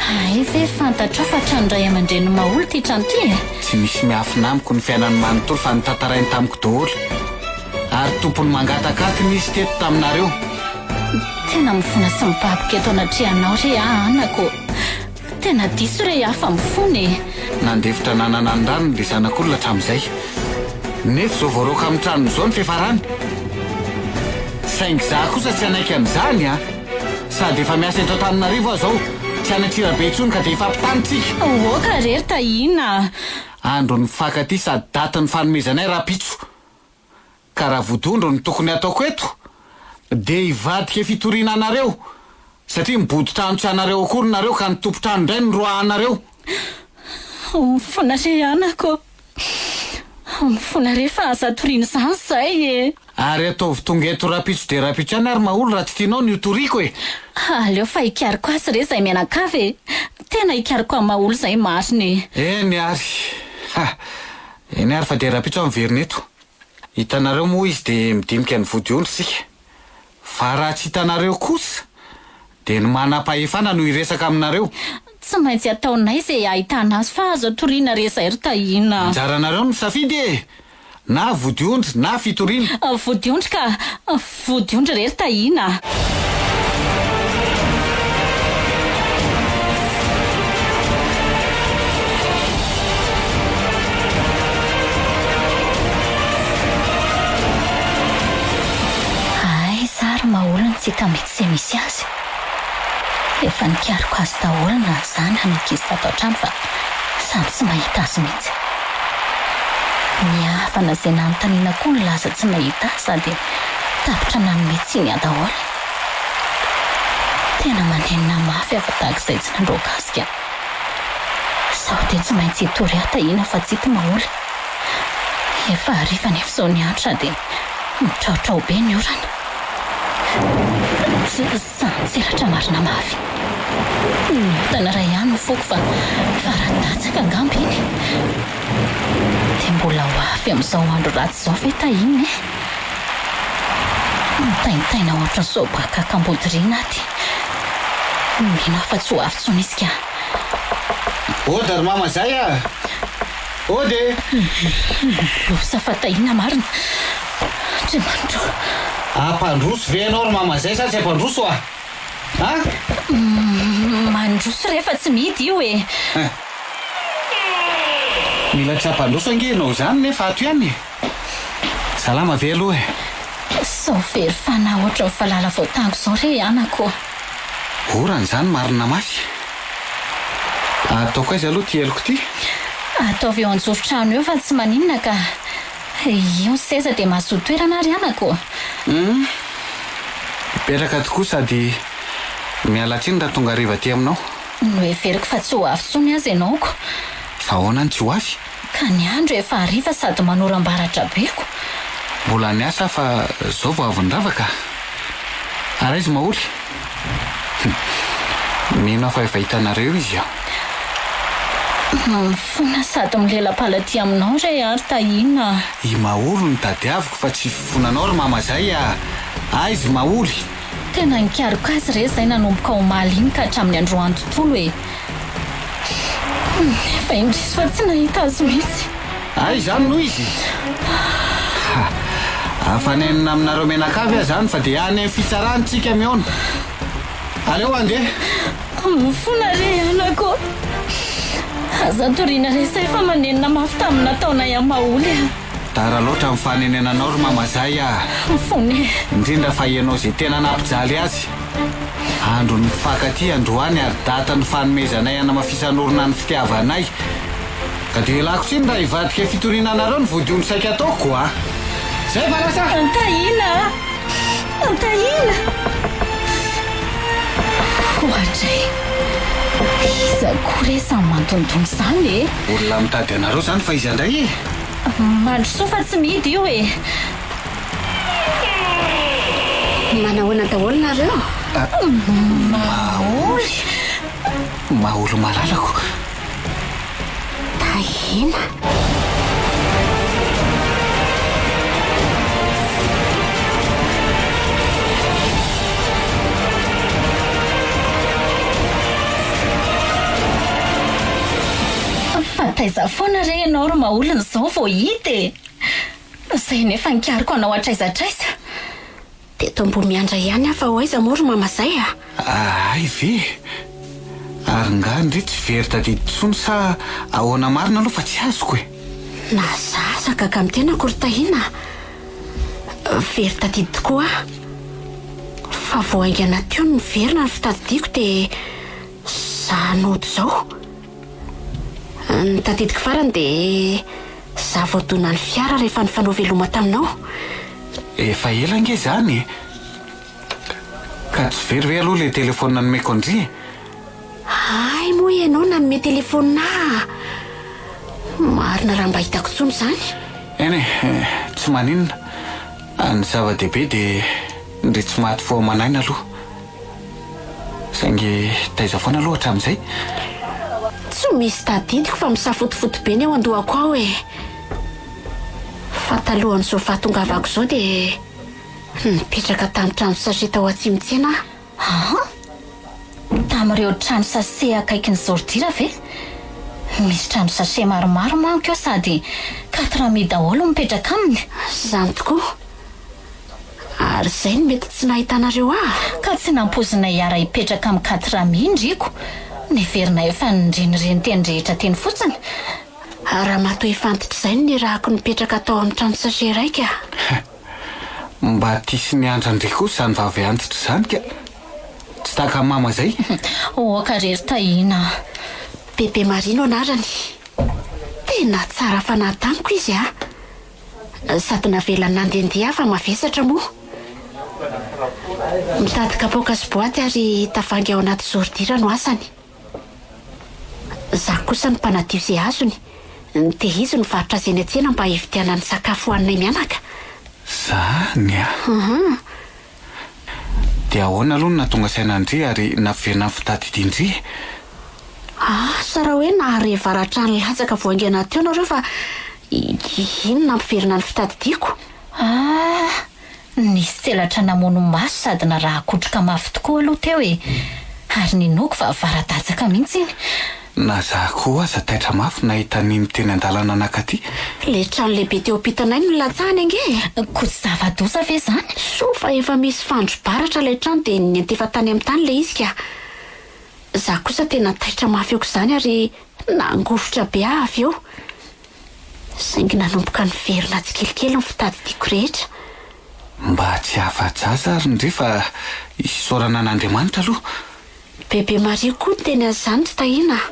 Hay ve fantatrao fa tranon-dray aman-drenin'i Maholy ity trano ity e? Tsy misy miafina amiko ny fiainany manontolo fa notantarainy tamiko daholo. Ary tompony mangataka atiny izy teto taminareo. Tena mifona sy mibaboka eto anatrehanao re aho anako. Tena diso re aho fa mifona e! Nandefitra nanana ny ranony ilay zanak'olona hatramin'izay. Nefa izao voaroaka amin'ny tranony izao ny fiafarany. Saingy izaho kosa tsy hanaiky an'izany a! Sady efa miasa eto Antananarivo aho izao, tsy any Antsirabe intsony ka dia hifampitany tsika. Oka re ry Tahiana a! Andron'ny mifankatia sady datin'ny fanomezanay rahampitso. Ka raha vodondro no tokony hataoko eto dia hivadika fitoriana anareo satria mibodo trano tsy anareo akory nareo ka ny tompon-trano indray no roahanareo. Mifona re anako ô! Mifona re fa aza toriana izany izay e! Ary ataovy tonga eto rahampitso dia rahampitso ihany ary Maholy raha tsy tianao ny hotoriako e! Aleo fa hikariko azy re izay mianakavy e! Tena hikariko an'i Maholy izay marina e! Eny ary! Ha! Eny ary fa dia rahampitso aho miverina eto. Hitanareo moa izy dia midinika ny vodiondry isika. Fa raha tsy hitanareo kosa Dia ny manam-pahefana no hiresaka aminareo. Tsy maintsy ataonay izay ahitana azy fa aza toriana re izay ry Tahiana a. Anjaranareo no misafidy e! Na vodiondry na fitoriana. Vodiondry ka! Vodiondry re ry Tahiana a! Aiza ary maha olona tsy hita mihitsy izay misy azy? Efa nikaroka azy daholo na za na ny ankizy tato an-trano fa samy tsy mahita azy mihitsy. Ny havana izay nanontaniana koa nilaza tsy nahita azy sady tapitra nanome tsiny ahy daholo. Tena manenina mafy aho fa tahaka izay tsy nandroaka azy ka. Sao dia tsy maintsy hitory ahy Tahiana fa tsy hita Maholy. Efa hariva anefa izao ny andro sady mitraotrao be ny orana. Samy tselatra marina mafy. Nientana iray ihany ny foko fa fara-datsaka angamba iny. Dia mbola ho avy amin'izao andro ratsy izao ve Tahiana e? Mitaintaina ohatran'ny soabakaka ambodiriana aho ty. Mino aho fa tsy ho avy intsony izy ka. Ody ry mama zay a! Ody e! Loza fa Tahiana marina. Andriamanitra ô! Hampandroso ve ianao ry mama zay sa tsy hampandroso a? A? Mandroso re fa tsy mihidy io e! Mila tsy hampandroso ange ianao izany nefa ato ihany e! Salama ve aloha e? Sao very fanahy ohatran'ny valala voatango izao re anako. Orana izany marina mafy. Ataoko aiza aloha ity heloko ity? Ataovy eo anjoron-trano eo fa tsy maninona ka. Io ny seza dia mahazoa toerana ary anako. Hum. Mipetraka tokoa sady miala tsiny raha tonga hariva aty aminao. Noheveriko fa tsy ho avy intsony aza ianao ko. Fa ahoana no tsy ho avy? Ka ny andro efa hariva sady manoram-baratra be ko. Mbola niasa aho fa zao vao avy nirava ka. Ary aiza i Maholy? Hum. Mino aho fa efa hitanareo izy an. Mifona sady milela-pala aty aminao re aho ry Tahiana a. I Maholy no tadiaviko fa tsy fifonanao ry mama zay a! Aiza i Maholy? Tena nikaroka azy re zay nanomboka omaly iny ka hatramin'ny androany tontolo e! Nefa indrisy fa tsy nahita azy mihitsy. Aiza izany no izy? Ha! Afa-nenina aminareo mianakavy aho izany fa dia any amin'ny fitsarana tsika mihaona. Aleo handeha. Mifona re anako ô! Aza toriana re zay fa manenina mafy tamin'ny nataonay an'i Maholy a! Tara loatra ny fanenenanao ry mama zay a! Mifona e! Indrindra fa ianao izay tena nampijaly azy. Andron'ny mpifankatia androany ary datin'ny fanomezanay hanamafisan'orina ny fitiavanay. Ka dia ialako tsiny raha hivadika fitoriana anareo ny vodiondry saika ataoko a! Zay fa lasa! Tahiana a! Tahiana! Oadray! Iza koa re izany mandondona izany e? Olona mitady anareo izany fa iza indray e? Mandrosoa fa tsy mihidy io e! Manahoana daholo nareo? Maholy! Maholy malalako! Tahiana. Fa taiza foana re ianao ry Maholina izao vao hita e! Izay nefa nikariko anao hatraiza hatraiza. Teto Ambohimiandra ihany aho fa ho aiza moa ry mama zay a! Hay ve? Ary nga ndry tsy very tadidy intsony sa ahoana marina aloha fa tsy azoko e! Na za aza gaga amin'ny tenako ry Tahiana a! Very tadidy tokoa aho. Fa vao haingana teo no niverina ny fitadidiako dia za nody izao. Ny tadidiko farany dia za voadonan'ny fiara rehefa nifanao veloma taminao. Efa ela ange izany e! Ka tsy very ve aloha ilay telefaonina nomeko an-dry e? Hay moa ianao nanome telefaonina ahy a! Marina raha mba hitako intsony izany. Eny e, tsy maninona. Ny zava-dehibe dia ndry tsy maty fo aman'aina aloha. Saingy taiza foana aloha hatramin'izay? Tsy misy tadidiko fa misafotofoto be ny ao an-dohako ao e! Fa talohan'izao fahatongavako izao dia nipetraka tamin'ny trano sachet tao Atsimo tsena aho. An? Tamin'ireo trano sase akaikin'ny zordira ve? Misy trano sachet maromaro manko eo sady quatre amis daholo no mipetraka aminy. Izany tokoa. Ary izay no mety tsy nahitanareo ahy. Ka tsy nampoizinay hiara-hipetraka amin'ny quatre amis ndriko. Neverinay efa nirenireny teny rehetra teny fotsiny. Ramatoa efa antitra izay no nirahako nipetraka tao amin'ny trano sachet raika. Mba tia sy niandry an-dry kosa izany vavy antitra izany ka! Tsy tahaka an'i mama izay. Oaka re ry Tahiana a! Bebe Maria no anarany. Tena tsara fanahy tamiko izy a! Sady navelany nandehandeha aho fa mavesatra moa. Mitady kapoaka sy boaty ary tavangy ao anaty zôridira no asany. Za kosa no mpanadio ze azony, dia izy no mivarotra azy eny an-tsena mba hividianany sakafo hohaninay mianaka. Zany a! Dia ahoana aloha no nahatonga saina an-dry ary nampiverina ny fitadidian-dry e? Asa raha hoe nahare varatra nilatsaka vao haingana teo nareo fa iny nampiverina ny fitadidiako. Ah! Nisy tselatra namono maso sady naraha-kotroka mafy tokoa aloha teo e! Ary ninoako fa vara-datsaka mihitsy iny. Na za koa aza taitra mafy nahita an'iny teny an-dalana nakaty. Le trano lehibe teo ampitanay no nilatsahany ange e! Koa tsy zava-doza ve izany? Soa fa efa misy fandro-baratra ilay trano dia niantefa tany amin'ny tany ilay izy ka. Za kosa tena taitra mafy aok'izany ary nangovitra be aho avy eo. Saingy nanomboka niverina tsikelikely ny fitadidiako rehetra. Mba tsy afa-jaza ary ndry fa isaorana an'Andriamanitra aloha. Bebe Maria koa niteny an'izany ry Tahiana a!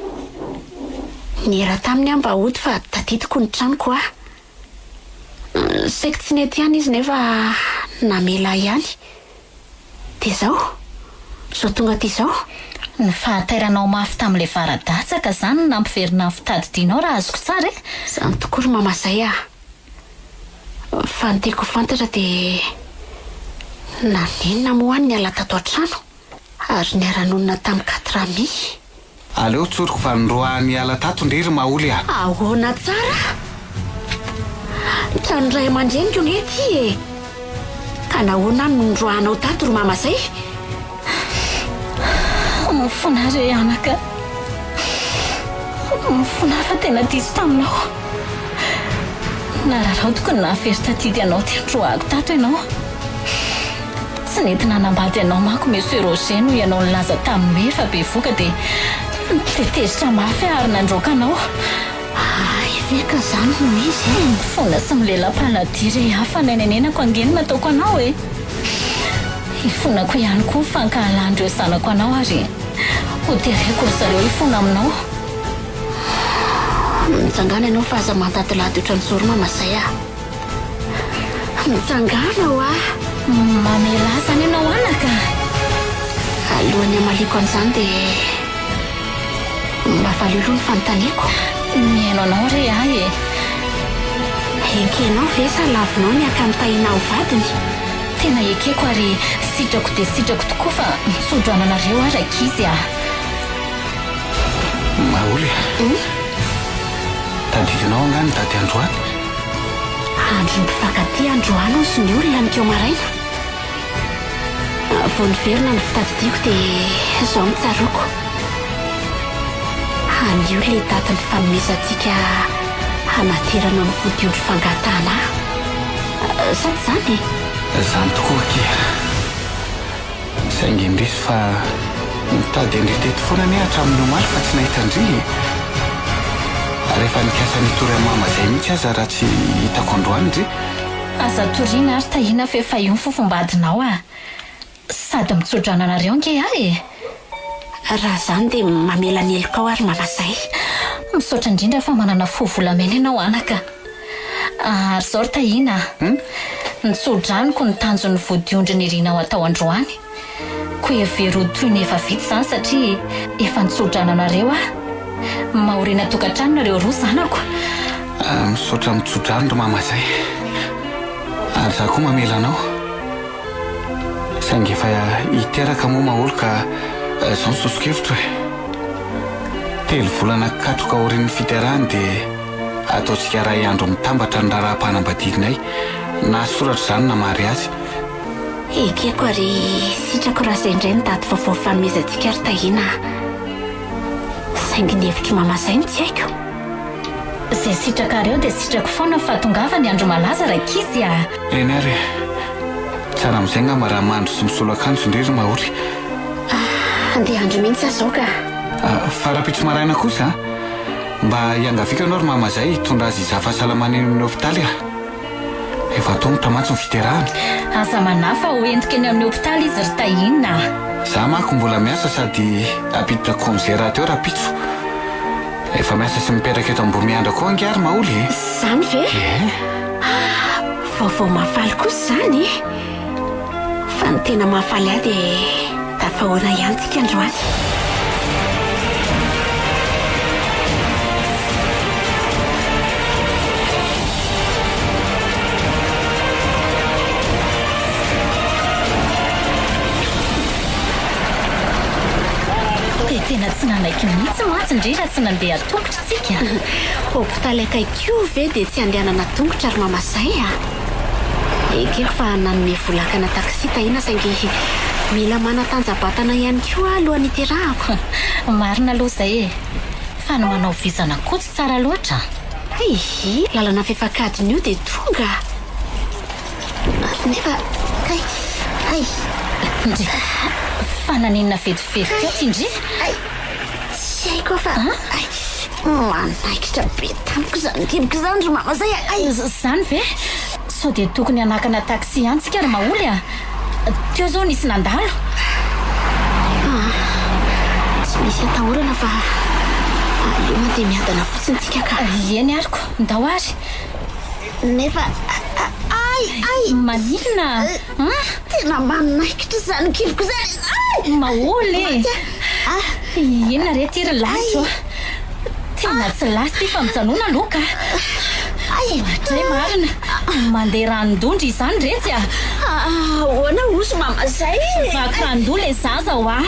Niera taminy aho mba hody fa tadidiko ny tranoko a! Saiky tsy nety ihany izy nefa namela ahy ihany. Dia izao, izao tonga aty izao. Ny fahatairanao mafy tamin'ilay vara-datsaka izany no nampiverina ny fitadidianao raha azoko tsara e! Izany tokoa ry mama izay a! Fa ny tiako ho fantatra dia naninona moa aho no niala tato an-trano ary niara-nonina tamin'i Katrami? Aleo tsoriko fa noroahany hiala tato ndry ry Maholy a! Ahoana tsara? Tranon'ny ray aman-dreniko nge ity e! Ka nahoana aho no noroahanao tato ry mama zay? Mifona re anaka. Mifona fa tena diso taminao. Nararaotiko ny nahavery tadidy anao dia noroahako tato ianao. Tsy nety nanambady anao manko Monsieur Roger noho ianao nilaza taminy hoe efa bevoka dia dia tezitra mafy aho ary nandroaka anao. Hay ve ka zany no izy e! Mifona sy milela-paladia re aho fa nainenenako ange ny nataoko anao e! Hifonako ihany koa ny fankahalan'ireo zanako anao ary ho tereko ry zareo hifona aminao. Mitsangàna ianao fa aza mandadilady ohatran'ny zoroma masay a! Mitsangàna hoa! Mamelà izany ianao anaka a! Alohan'ny hamaliako an'izany dia mba valio aloha ny fanontaniako. Mihaino anao re ahy e! Ekenao ve sa lavinao ny hakan'i Tahiana ho vadiny? Tena ekeko ary sitrako dia sitrako tokoa fa mitsodrano anareo aho rankizy a! Maholy a! Tadidinao angaha ny daty androany? Andron'ny mpifankatia androany hozy ny olona nikeo maraina. Vao niverina ny fitadidiako dia izao no tsaroako. Anio ilay daty nifanomezantsika hanaterana ny vodiondry fangatahana ahy. Sa tsy izany e? Izany tokoa akia. Saingy indrisy fa nitady an-dry teto foana anie hatramin'ny omaly fa tsy nahita an-dry e! Ary efa nikasa ny hitory an'i mama izay mihitsy aza raha tsy hitako androany ndry. Aza toriana ary Tahiana fa efa io ny fofombadinao a! Sady mitsodrano anareo ange aho e! Raha izany dia mamela ny helokao ary mama zay. Misaotra indrindra fa manana fo volamena ianao anaka. Ary izao ry Tahiana a! Ny tso-dranoko no tanjon'ny vodiondry nirinao atao androany. Koa hevero ho toy ny efa vita izany satria efa nitso-drano anareo aho. Mahorena tokantrano nareo roa zanako. Misaotra mitso-drano ry mama zay. Ary za koa mamela anao. Saingy efa hiteraka moa Maholy ka izao ny soso-kevitro e. Telo volana katroka aorian'ny fiterahany dia ataontsika iray andro mitambatra ny raharaham-panambadianay, na soratra izany na mariazy. Ekeko ary sitrako raha izay indray ny daty vaovao fanomezantsika ry Tahiana a! Saingy ny hevitr'i Mama izay no tsy haiko. Izay sitrakareo dia sitrako foana fa tongava ny andro malaza rankizy a! Eny ary e! Tsara amin'izay angamba raha mandro sy misolo akanjo indray ry Mahory. Handeha handro mihitsy aho izao ka! Fa rahampitso maraina kosa a! Mba hiangaviako ianao ry Mama izay hitondra azy hizaha fahasalamana eny amin'ny hopitaly a! Efa antomotra mantsy ny fiterahany. Aza manahy fa ho entiko eny amin'ny hopitaly izy ry Tahiana a! Za manko mbola miasa sady hampiditra congé rahateo rahampitso. Efa miasa sy mipetraka eto Ambohimiandra koa ange ary Maholy e! Izany ve? Ie. Ah, vaovao mahafaly kosa izany e! Fa ny tena mahafaly ahy dia tafahoana ihany tsika androany. Dia tena tsy nanaiky mihitsy mantsy ndry raha tsy nandeha tongotra tsika. Hopitaly akaiky io ve dia tsy andehanana tongotra ry mama zay a! Ekeko fa nanome vola hakana taxi Tahiana saingy mila manatanja-batana ihany koa aho alohan'ny hiterahako. Marina aloha izay e! Fa ny manao vizana koa tsy tsara loatra. Hay, lalana fefak'adiny io dia tonga. Nefa kay, hay. Ndry, fa naninona vetivety teo ty ndry? Hay, tsy haiko aho fa hay, manaikitra be tamiko izany kiboko izany ry mama zay a! Hay. Izany ve? Sao dia tokony hanakana taxi ihany tsika ry Maholy a! Teo izao nisy nandalo. Ah, tsy misy atahorana fa aleo mandeha miadana fotsiny tsika ka. Eny ariko, ndao ary. Nefa ay ay! Maninona an? Tena manaikitra izany kiboko izany ay! Maholy e! Ah! Inona re ity ry lanitro a? Tena tsy lasa ity fa mijanona aloha ka! Ay! Ohatray marina! Mandeha ranon-dondry izany retsy a! Ahoana hozy mama zay? Vaky ranon-doha ilay zaza hoa!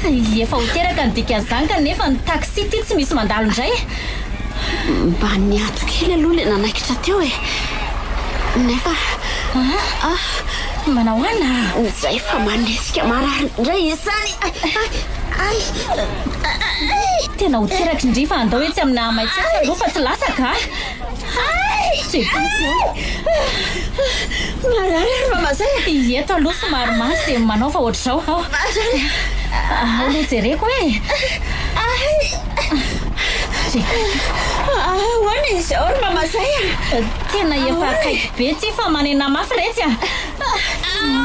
Efa ho teraka ny dikan'izany kanefa ny taxi ity tsy misy mandalo indray! Mba niato kely aloha ilay nanaikitra teo e! Nefa ah! Manahoana? Izay fa manesika marary indray izany! Ay! Ay! Tena ho teraky ndry fa andao etsy amina Maitsaitsa aloha fa tsy lasaka a! Jesoa ô! Marary ary mama zay a! Eto aloha somary mafy dia manaova ohatr'izao aho. Marary! Ao aloha jereko e! Ahoana izao ry mama zay a? Tena efa akaiky be ity fa manena mafy retsy a!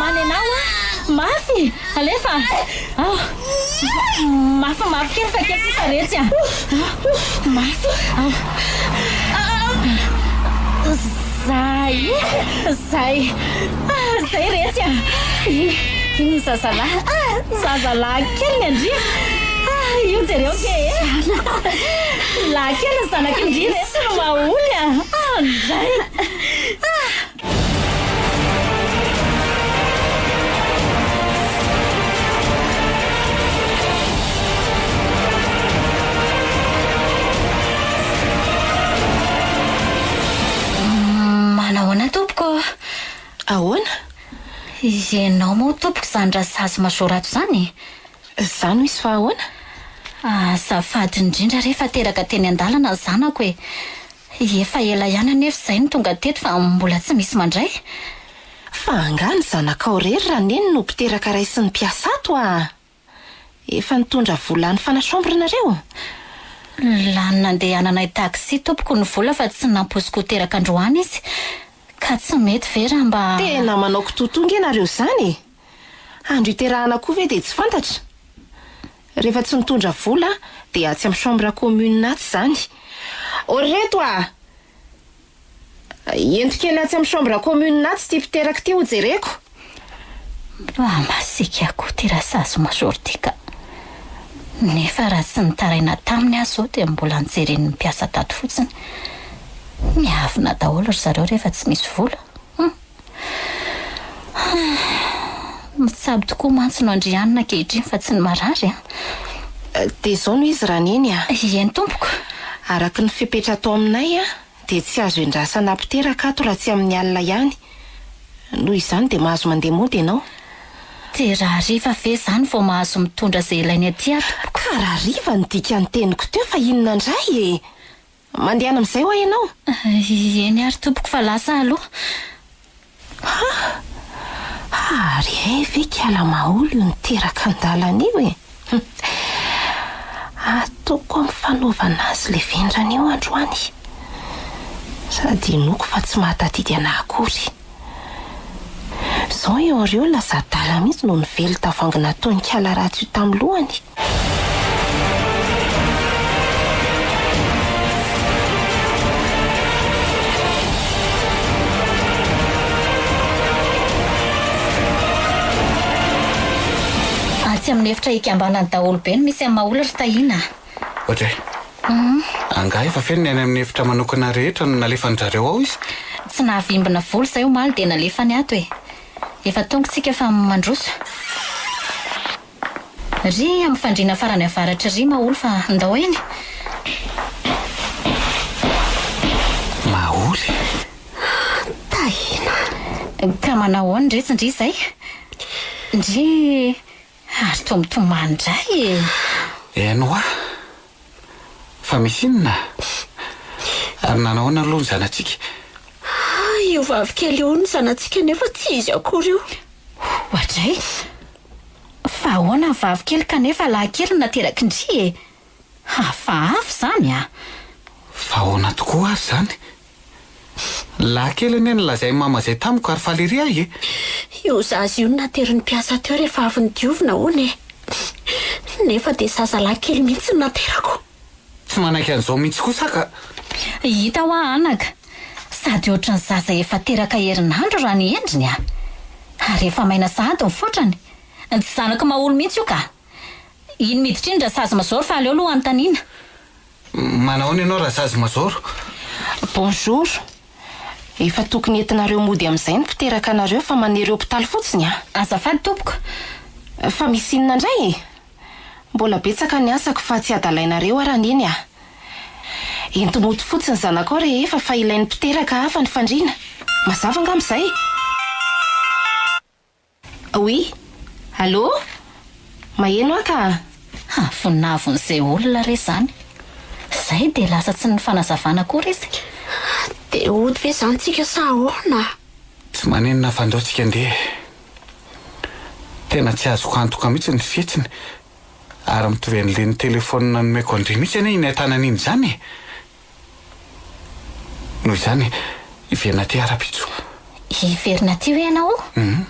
Manena hoa! Mafy! Alefa! Ao! Mafimafy kely fa kely sisa retsy a! Mafy! Ao! Zay! Zay! Zay retsy a! Iny! Iny ny zazalahy! Zazalahy kely ny andria! Io jereo ange e! Lahy kely ny zanak'i ndry retsy no maholy a! Zay! Manahoana tompoko? Ahoana? Ianao moa tompoko izany rasazy mazorato izany e? Izaho no izy fa ahoana? Azafady indrindra re fa teraka teny an-dalana ny zanako e! Efa ela ihany anefa izay no tonga teto fa mbola tsy misy mandray. Fa angaha ny zanakao irery Raneny no mpiteraka raisin'ny mpiasa ato a! Efa nitondra vola hanofana chambre nareo? Lany nandehananay taxi tompoko ny vola fa tsy nampoiziko ho teraka androany izy ka tsy mety ve raha mba. Tena manao kitoatoa nge nareo izany e! Andro iterahana koa ve dia tsy fantatra? Rehefa tsy nitondra vola dia atsy amin'ny chambre commune atsy izany. Ô ry reto a! Ento kely atsy amin'ny chambre commune atsy ity mpiteraka ity hojereko. Mba masiaka koa ity rasazy major ity ka. Nefa raha tsy nitaraina taminy aho izao dia mbola nojeren'ny mpiasa tato fotsiny. Miavona daholo ry zareo rehefa tsy misy vola. Hum. Mitsabo tokoa mantsy no andrianina ankehitriny fa tsy ny marary an! Dia izao no izy Raneny a! Eny tompoko! Araka ny fepetra atao aminay dia tsy azo endrasana mpiteraka ato raha tsy amin'ny alina ihany. Noho izany dia mahazo mandeha mody ianao. Dia rahariva ve izany vao mahazo mitondra izay ilainy aty aho tompoko? Ka rahariva no dikan'ny teniko teo fa inona indray e? Mandehana amin'izay hoa ianao? Eny ary tompoko fa lasa aloha. Ha! Ary hay ve kiala maholy io niteraka an-dalana io e? Ataoko amin'ny fanaovana azy ilay vendrana io androany. Sady inoako fa tsy mahatadidy anà akory. Izao i Henriot lasa adala mihitsy no nively tavoahangy nataon'i kiala ratsy io tamin'ny lohany. Atsy amin'ny efitra ikambanan'ny daholobe no misy an'i Maholy ry Tahiana a! Ohatray. Angaha efa feno ny any amin'ny efitra manokana rehetra no nalefan-dry zareo ao izy? Tsy nahavimbina vola izay omaly dia nalefany ato e! Efa tonga tsika fa mandroso. Ry amin'ny fandriana farany avaratra ry Maholy fa ndao eny. Maholy. Tahiana. Ka manao ahoana ndretsy ndry izay? Ndry ary toa mitomany indray e! Eny hoa. Fa misy inona? Ary nanao ahoana aloha ny zanatsika? Hay io vavikely io hono ny zanatsika nefa tsy izy akory io. Oadray! Fa ahoana ny vavy kely kanefa lahy kely no nateraky ndry e! Hafahafa izany a! Fa ahoana tokoa ary izany? Lahy kely anie no lazain'i mama izay tamiko ary faly ery aho e! Io zaza io no naterin'ny mpiasa teo rehefa avy nodiovina hono e! Nefa dia zazalahy kely mihitsy no naterako. Tsy manaiky an'izao mihitsy kosa aho ka! Hita hoa anaka! Sady ohatry ny zaza efa teraka herinandro raha ny endriny a! Ary efa maina sahady ny fotrany! Tsy zanak'i Maholy mihitsy io ka! Iny miditra iny Rasazy Mazoro fa aleo aloha anontaniana. Manahoana ianao Rasazy Mazoro? Bonjour! Efa tokony entinareo mody amin'izay ny mpiteraka anareo fa manery hopitaly fotsiny a! Azafady tompoko! Fa misy inona indray e? Mbola betsaka ny asako fa tsy adalainareo ara neny a! Ento mody fotsiny zanakao rehefa fa ilain'ny mpiteraka hafa ny fandriana. Mazava angamba izay? Oui. Allô? Maheno aho ka. Avonavon'izay olona re izany. Izay dia lasa tsy nifanazavana akory izy. Dia hody ve izany tsika sa ahoana? Tsy maninona fa ndao tsika ndeha e. Tena tsy azoko antoka mihitsy ny fihetsiny ary mitovy an'le ny telephone nomeko an-dry mihitsy anie iny an-tanana iny izany e! Noho izany, hiverina aty aho rahampitso. Hiverina aty ve ianao? Hum.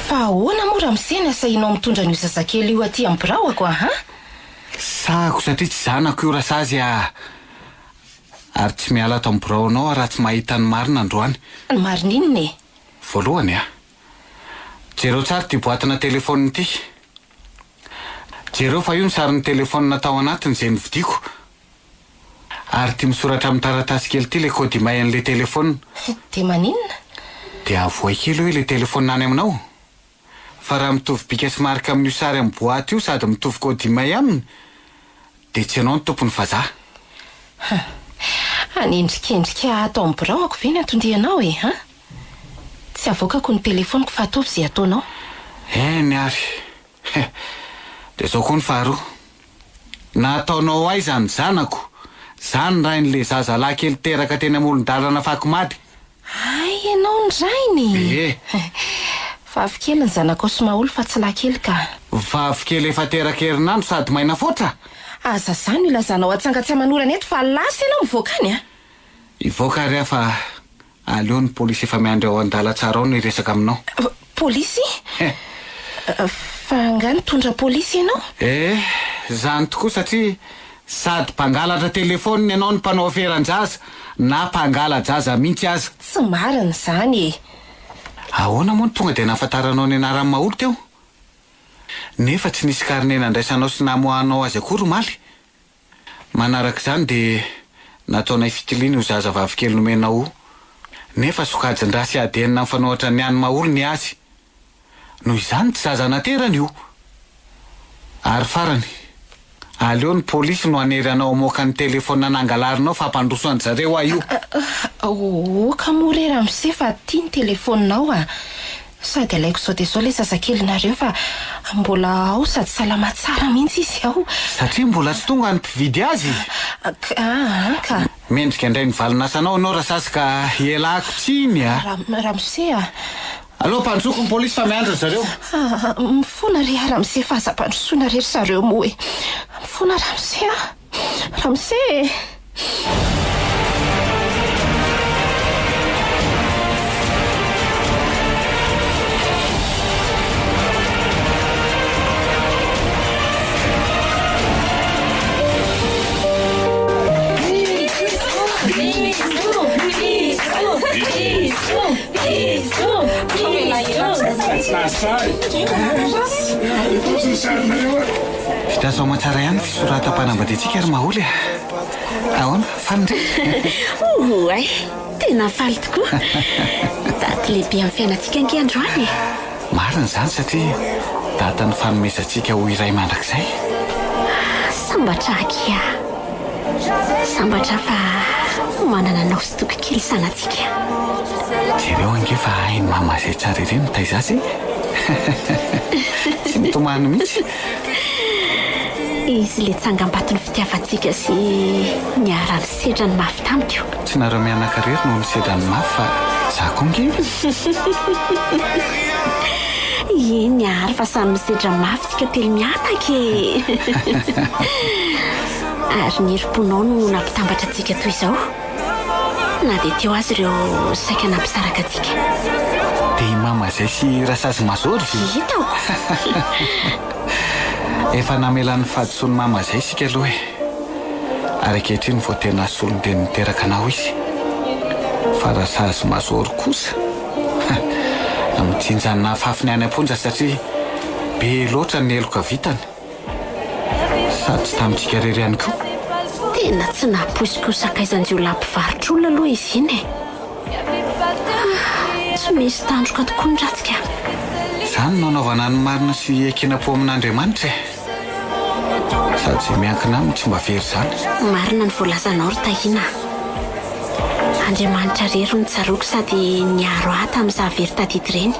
Fa ahoana moa ramose ny asahinao mitondra an'io zazakely io aty amin'ny biraoko a ha? Sahako satria tsy zanako io rasazy a! Ary tsy miala ato amin'ny biraonao aho raha tsy mahita ny marina androany. Ny marina inona e? Voalohany a! Jereo tsara ity boatina telefaonina ity. Jereo fa io ny sarin'ny telefaonina tao anatiny izay novidiako. Ary ity misoratra amin'ny taratasy kely ity ilay code email an'ilay telefaonina. Dia maninona? Dia avohay kely hoe ilay telefaonina any aminao. Fa raha mitovy bika sy marika amin'io sary amin'ny boaty io sady mitovy code email aminy dia tsy ianao no tompony fa za. Huh. Hanendrikendrika ato amin'ny biraoko ve ny anton-dianao e, an? Tsy avoakako ny telefaoniko fa ataovy izay ataonao. Eny ary. He. Dia izao koa ny faharoa. Nataonao aiza ny zanako? Za ny rain'le zazalahy kely teraka teny amoron-dalana Fakomady. Hay ianao ny rainy? Ie. Vavy kely ny zanakao sy Maholy fa tsy lahy kely ka. Vavy kely efa teraka herinandro sady maina foatra? Aza zany no ilazanao atsanga tsy aman'orana eto fa lasa ianao mivoaka any a! Hivoaka ary aho fa Aleo ny polisy efa miandry ao an-dalantsara ao no hiresaka aminao. Polisy? Fa angaha nitondra polisy ianao? Eh, izany tokoa satria sady mpangalatra telefaonina ianao no mpanao aferan-jaza na mpangala-jaza mihitsy aza. Tsy marina izany e! Ahoana moa no tonga dia nahafantaranao ny anaran'i Maholy teo? Nefa tsy nisy karne nandraisanao sy namoahanao azy akory omaly. Manaraka izany dia nataonay fitiliana io zaza vavikely nomenao io, nefa sokajin-drà sy ADN mifanohatra ny an'i Maholy ny azy. Noho izany tsy zaza naterany io. Ary farany, aleo ny polisy no hanery anao hamoaka ny telefaonina nangalarinao fa hampandroso an-dry zareo aho io. Oka moa re ramose fa aty ny telefaoninao a! Sady alaiko izao dia izao ilay zazakelinareo fa mbola ao sady salama tsara mihitsy izy ao. Satria mbola tsy tonga ny mpividy azy. Aa ka. Mendrika indray ny valin'asanao ianao Rasazy ka ialako tsiny a! Ramose a! Aleo ampandrosoako ny polisy fa miandry ry zareo. Aa mifona re a ramose fa aza ampandrosoina re ry zareo moa e! Mifona ramose a! Ramose e! Vita soamantsara ihany ny fisoratam-panambadiantsika ry Maholy a! Ahoana, faly ndry? Oay, tena faly tokoa! Daty lehibe amin'ny fiainantsika ange androany e! Marina izany satria datin'ny fanomezantsika ho iray mandrakizay. Sambatra akia. Sambatra fa manana anao sy Toky kely zanatsika. Jereo ange fa hain'i Mama izay tsara ery mitaiza azy e! Tsy mitomany mihitsy. Izy ilay tsangambaton'ny fitiavantsika sy niara-nisedra ny mafy tamiko. Tsy nareo mianaka irery no nisedra ny mafy fa za koa nge. Eny ary fa samy misedra mafy tsika telo mianaka e! Ary ny herim-ponao no nampitambatra antsika toy izao. Na dia teo aza ireo saika nampisaraka antsika. Dia i Mama izay sy Rasazy Major ve? Hitako! Efa namela ny fahadisoan'i Mama izay isika aloha e. Ary ankehitriny vao tena solon-dreny niteraka anao izy. Fa Rasazy Major kosa, mijinja ny nahafafiny any am-ponja satria be loatra ny heloka vitany. Sady tsy tamintsika irery ihany koa. Tena tsy nampoiziko ho sakaizan-jiolahy mpivarotra olona aloha izy iny e! Ah, tsy misy tandroka tokoa ny ratsy ka! Izany no anaovana ny marina sy iankinam-po amin'Andriamanitra e! Sady izay miankina aminy tsy mba very izany. Marina ny voalazanao ry Tahiana a! Andriamanitra irery no tsaroako sady niaro ahy tamin'izaho very tadidy ireny.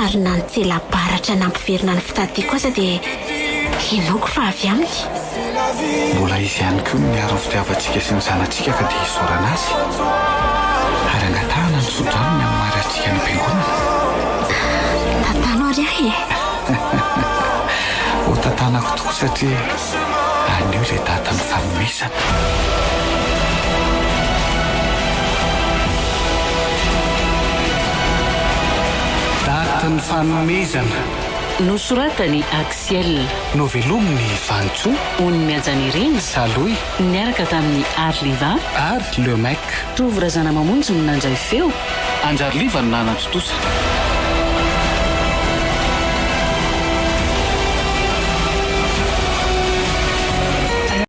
Ary na ny tsela-baratra nampiverina ny fitadidiako aza dia inoako fa avy aminy. Mbola izy ihany koa no miaro ny fitiavantsika sy ny zanatsika ka dia isaorana azy. Ary angatahana ny tso-dranony amin'ny mariazintsika any am-piangonana. Tantano ary ahy e! Ho tantanako tokoa satria anio ilay datin'ny fanomezana. Datin'ny fanomezana. Nosoratan'i Axiel. Novelomin'i Vanintsoa. Ony Mihajanirina. Salohy. Niaraka tamin'i Arliva. Ary Le Mec. Tovo Razanamamonjy no nandray feo. Anjariliva no nanatontosa.